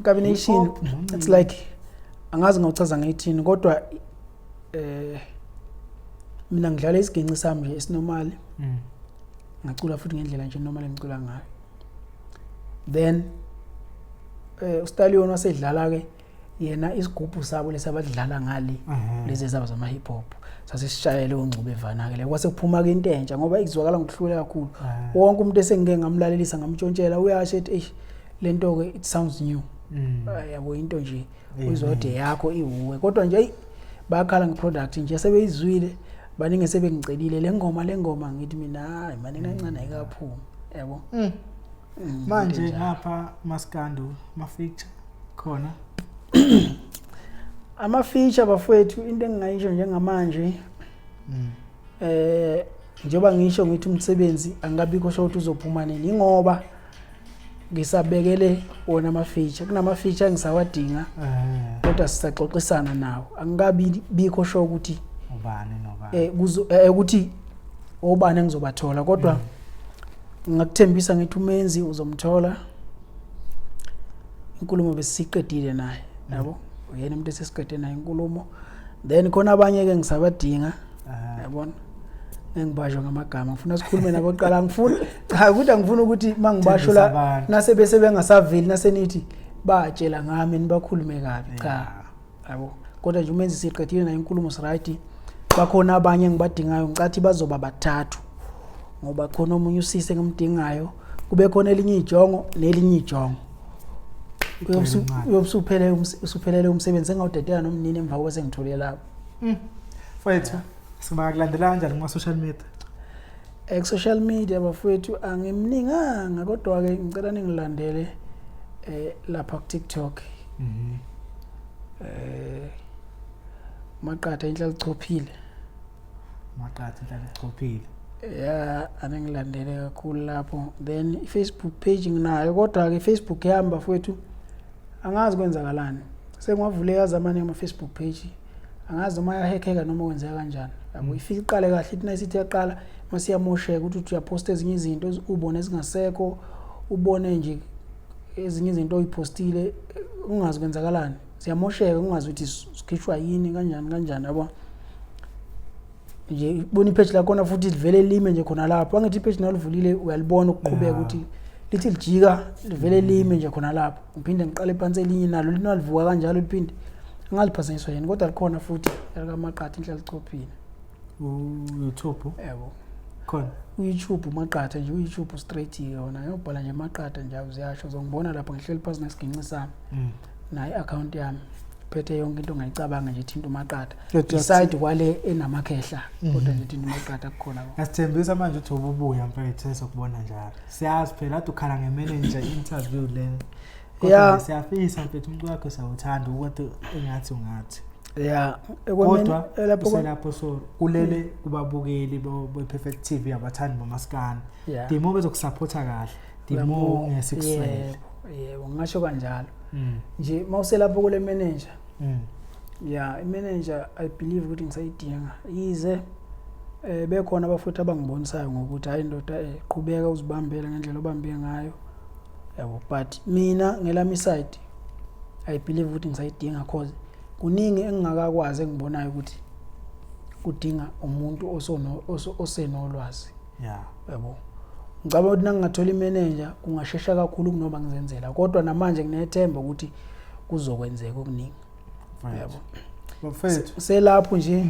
[SPEAKER 1] Nkabi Nation it's like angazi ngawuchaza ngithini kodwa mina ngidlala isiginci sami nje esinormal. Ngacula futhi ngendlela nje normal engicula ngayo. Then uStallion wasedlala ke yena isigubhu sabo lesabadlala ngale lezi zabo zama hip hop sasisishayele ongcube evana ke le kwase kuphuma ke into entsha ngoba izwakala ngokuhlula kakhulu. Wonke umuntu esengike ngamlalelisa ngamtshontshela uyasho ethi eish lento ke it sounds new. Yabo into nje uyizode yakho iwuwe kodwa nje bayakhala ngeproduct nje sebeyizwile baningi sebengicelile lengoma ngithi mina hayi manje kancane ayikaphumi yabo.
[SPEAKER 2] Manje ngapha maskando ma feature khona
[SPEAKER 1] ama feature bafowethu into engingayisho njengamanje njengoba ngisho ngithi umsebenzi angikabikho sho ukuthi uzophuma nini ngoba ngisabekele wona ama feature kunama feature engisawadinga kodwa sisaxoxisana nawo angikabi bikho sho ukuthi
[SPEAKER 2] ubani nobani
[SPEAKER 1] kuzo ukuthi obani engizobathola kodwa ngingakuthembisa ngithi umenzi uzomthola inkulumo besiqedile naye yabo uyena umuntu esesiqede naye inkulumo then khona abanye ke ngisabadinga yabona engibasho ngamagama ngifuna sikhulume nabo kuqala ngifuna cha ukuthi angifuni ukuthi mangibasho la nase bese bengasaveli nasenithi batshela ngami nibakhulume kabi cha yabo kodwa nje umenzi siqedile naye inkulumo right bakhona abanye engibadingayo ngicathi bazoba bathathu ngoba khona omunye usisi engimdingayo kube khona elinye ijongo nelinye ijongo uyobusuphele usuphelele umsebenzi engawudedela nomnini emva kokuba sengithole lapho.
[SPEAKER 2] Mfowethu singakulandela kanjani kuma social media?
[SPEAKER 1] Ku social media bafowethu angimninganga kodwa ke ngicela ningilandele lapha ku TikTok. Maqatha inhla lichophile.
[SPEAKER 2] Maqatha inhla lichophile.
[SPEAKER 1] Yeah, anengilandele kakhulu lapho. Then iFacebook page nginayo kodwa ke Facebook yami bafowethu angazi kwenzakalani. Sengiwavule yazamane ama Facebook page Angazi noma yahekheka noma kwenzeka kanjani, yabo. Ifike iqale kahle, ithi nayisithi yaqala masiyamosheka, ukuthi uthi uyaphosta ezinye izinto ubone ezingasekho, ubone nje ezinye izinto oyipostile ungazi kwenzakalani, ziyamosheka, ungazi ukuthi sikhishwa yini, kanjani kanjani, yabo nje. Bona ipage lakhona futhi livele lime nje khona lapho. Angithi ipage nalivulile uyalibona ukuqhubeka, ukuthi lithi lijika livele lime nje khona lapho. Ngiphinde ngiqale phansi elinye nalo linalivuka kanjalo, liphinde angaliphazanyiswa yini, kodwa likhona futhi elikaMaqatha, inhla lichophile.
[SPEAKER 2] U-YouTube?
[SPEAKER 1] Yebo.
[SPEAKER 2] Khona.
[SPEAKER 1] U-YouTube uMaqatha nje, u-YouTube straight yona, ngiyobhala nje Maqatha nje, uziyasho, uzongibona lapho ngihleli phansi nesiginci sami. Nayo i-account yami phethe yonke into ongayicabanga nje thinta uMaqatha, beside kwale enamakhehla, kodwa nje thinta uMaqatha kukhona konke.
[SPEAKER 2] Ngasithembisa manje ukuthi ububuya mfethu, sesokubona njalo. Siyazi phela ade ukhala nge-manager interview lena. Kodwa nje siyafisa mfethu, umuntu wakho siyawuthanda ukuthi engathi ungathi.
[SPEAKER 1] Ya.
[SPEAKER 2] Kodwa
[SPEAKER 1] Lapho
[SPEAKER 2] uselapho, so kulele kubabukeli be-Perfect TV, abathandi bomaskandi. The more bezokusupporta kahle, the more ngesikuswele.
[SPEAKER 1] Yebo, ngingasho kanjalo nje mawuselapho kule manager. Ya, i-manager I believe ukuthi ngisayidinga, yize bekhona abafuthi abangibonisayo ngokuthi hayi ndoda, qhubeka uzibambele ngendlela obambe ngayo, yabo, but mina ngelami side I believe ukuthi ngisayidinga, cause kuningi engingakakwazi engibonayo ukuthi kudinga umuntu osenolwazi. Yabo, ngicabanga ukuthi nangingathola imanager kungashesha kakhulu kunoba ngizenzela, kodwa namanje nginethemba ukuthi kuzokwenzeka okuningi, yabo.
[SPEAKER 2] Bafethu.
[SPEAKER 1] Selapho nje,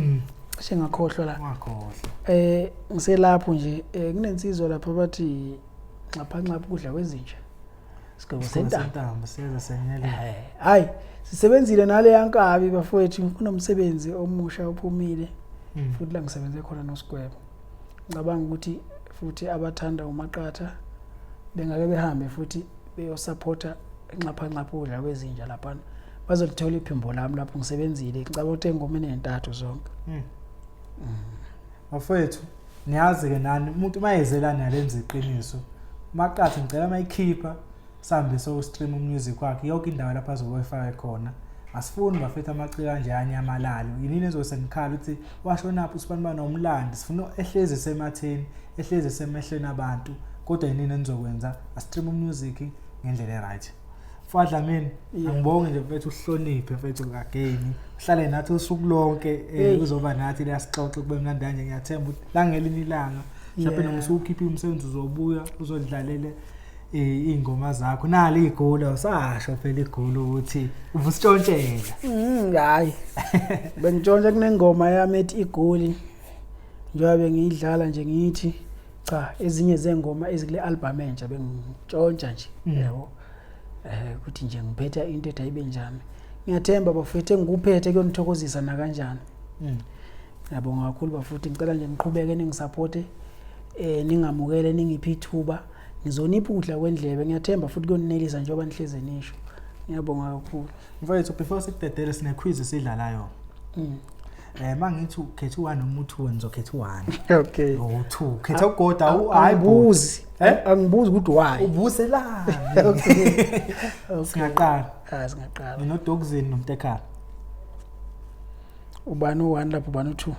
[SPEAKER 1] sengakhohlwa la.
[SPEAKER 2] Ungakhohlwa.
[SPEAKER 1] Ngiselapho nje, kunensizwa lapha bathi nxapha nxapha ukudla kwezinja, sigwebo sentambo.
[SPEAKER 2] Sentambo siyeza senyele.
[SPEAKER 1] Hayi, sisebenzile nale yankabi bafowethu, kunomsebenzi omusha ophumile futhi la ngisebenze khona noSigwebo. Ngicabanga ukuthi futhi abathanda uMaqatha bengake behambe futhi beyosupporta nxapha nxapha ukudla kwezinja laphana, bazolithola iphimbo lami lapho ngisebenzile. Ngicabanga ukuthi engomeni ey'ntathu zonke.
[SPEAKER 2] Bafethu, niyazi-ke nani umuntu uma ezelana nalenza iqiniso. Maqatha ngicela mayikhipha sihambe so-stream umusic wakhe yonke indawo lapho azobe efake khona. Asifuni bafethu amaciko kanje anyamalale. Yinini ezosenikhala ukuthi washonaphi usibani bani nomlandi. Sifuna ehlezi esematheni, ehlezi esemehlweni abantu. Kodwa yinini enizokwenza? Astream umusic ngendlela e-right. Mfwa Dlamini, angibonge nje mfethu, uhloniphe mfethu again. Uhlale nathi usuku lonke, uzoba nathi la sixoxe kube mnandi kanje. Ngiyathemba ukuthi la ngelinye ilanga mhlawumbe noma usukhipha umsebenzi uzobuya uzodlalele iy'ngoma zakho. Nali igoli, awusasho phela igoli ukuthi ubusitshontshela.
[SPEAKER 1] Hayi, bengitshontsha kunengoma yami ethi igoli, njengoba bengiyidlala nje ngithi cha, ezinye zengoma ezikule album entsha bengitshontsha nje, yabo, ukuthi nje ngiphethe into ethi ayibe njani. Ngiyathemba bafethu engikuphethe kuyonithokozisa nakanjani. Ngiyabonga kakhulu bafuthi, ngicela nje niqhubeke ningisupporte, ningamukele, ningiphe ithuba, ngizonipha ukudla kwendlebe. Ngiyathemba futhi kuyoninelisa njengoba nihleze nisho. Ngiyabonga kakhulu.
[SPEAKER 2] Mfowethu, before sikudedele sine-quiz esidlalayo. Mangithi ukhetha u-1 noma u-2, ngizokhetha u-1.
[SPEAKER 1] Okay.
[SPEAKER 2] O-2. Khetha ugoda, hayi.
[SPEAKER 1] Angibuzi.
[SPEAKER 2] Eh?
[SPEAKER 1] Angibuzi ukuthi why.
[SPEAKER 2] Ubuselani?
[SPEAKER 1] Okay.
[SPEAKER 2] Singaqala.
[SPEAKER 1] Ah, singaqala.
[SPEAKER 2] NginoDogzini noMtekhala.
[SPEAKER 1] Ubani u1 lapho, ubani u2?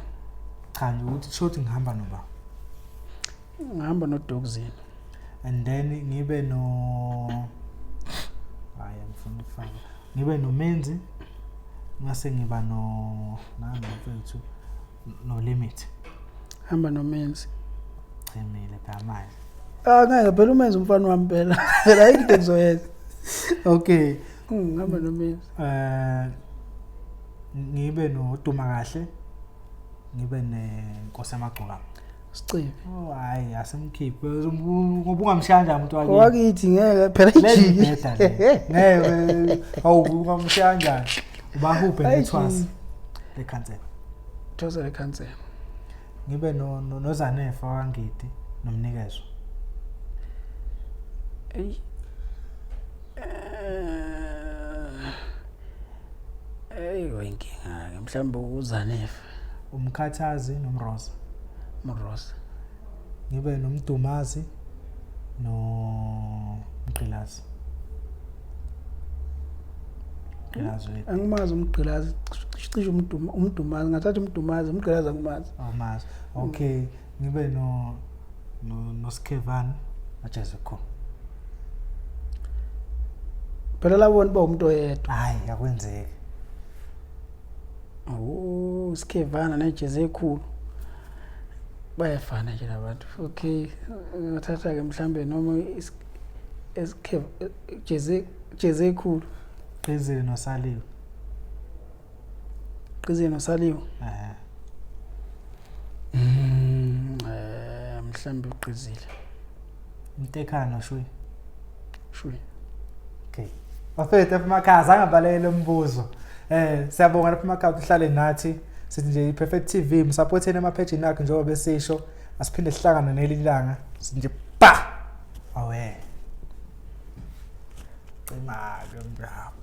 [SPEAKER 2] Cha nje ukuthi short ngihamba noba.
[SPEAKER 1] Ngihamba noDogzini.
[SPEAKER 2] And then ngibe no, hayi, angifuni ukufaka. Ngibe noMenzi ngase ngiba no nami mfethu no Limit.
[SPEAKER 1] Hamba noMenzi.
[SPEAKER 2] Chemile phela manje.
[SPEAKER 1] Ah, ngeke phela, uMenzi umfana wami phela. Phela ayikho into engizoyenza.
[SPEAKER 2] Okay.
[SPEAKER 1] Ngihamba noMenzi.
[SPEAKER 2] Ngibe noDuma kahle. Ngibe nenkosi yamagcokama.
[SPEAKER 1] Sicibi.
[SPEAKER 2] Oh hayi, asimkhiphe ngoba ungamshaya kanjani umuntu wakini.
[SPEAKER 1] Wakithi ngeke phela
[SPEAKER 2] Lezi
[SPEAKER 1] ijiki.
[SPEAKER 2] bheda le. Ngeke, awu, ungamshaya kanjani? Ubahubhe nethwasa. Le khansela.
[SPEAKER 1] Thosa le khansela.
[SPEAKER 2] Ngibe no noZanefa waNgidi nomnikezo.
[SPEAKER 1] Ey. Ey, inkinga ke mhlawumbe uZanefa.
[SPEAKER 2] Umkhathazi noMroza.
[SPEAKER 1] Mroza.
[SPEAKER 2] Ngibe nomdumazi no Mgqilazi. Umgqilazi wethu.
[SPEAKER 1] Angimazi umgqilazi, cishe umdumazi, ngathatha umdumazi, umgqilazi angimazi.
[SPEAKER 2] Awumazi. Okay, ngibe no no noSkhevana noJazz Khulu.
[SPEAKER 1] Phela labona ba umuntu oyedwa.
[SPEAKER 2] Hayi, akwenzeki.
[SPEAKER 1] Oh, Skhevana neJazz ekhulu. Bayafana nje labantu. Okay, ngathatha ke mhlambe noma esikhev Jazz Jazz ekhulu.
[SPEAKER 2] Qizile noSaliwe.
[SPEAKER 1] Qizile noSaliwe.
[SPEAKER 2] Eh.
[SPEAKER 1] Mhlambe uqizile.
[SPEAKER 2] Mtekhana noShwi.
[SPEAKER 1] Shwi.
[SPEAKER 2] Okay. Bafethu emakhaya zangabalekela umbuzo. Siyabonga lapha emakhaya uhlale nathi. Sithi nje iPerfect TV msupporteni emaphejini akhe njengoba besisho. Asiphinde sihlangane nelilanga. Sithi nje pa. Awe. Cima ke mbravo.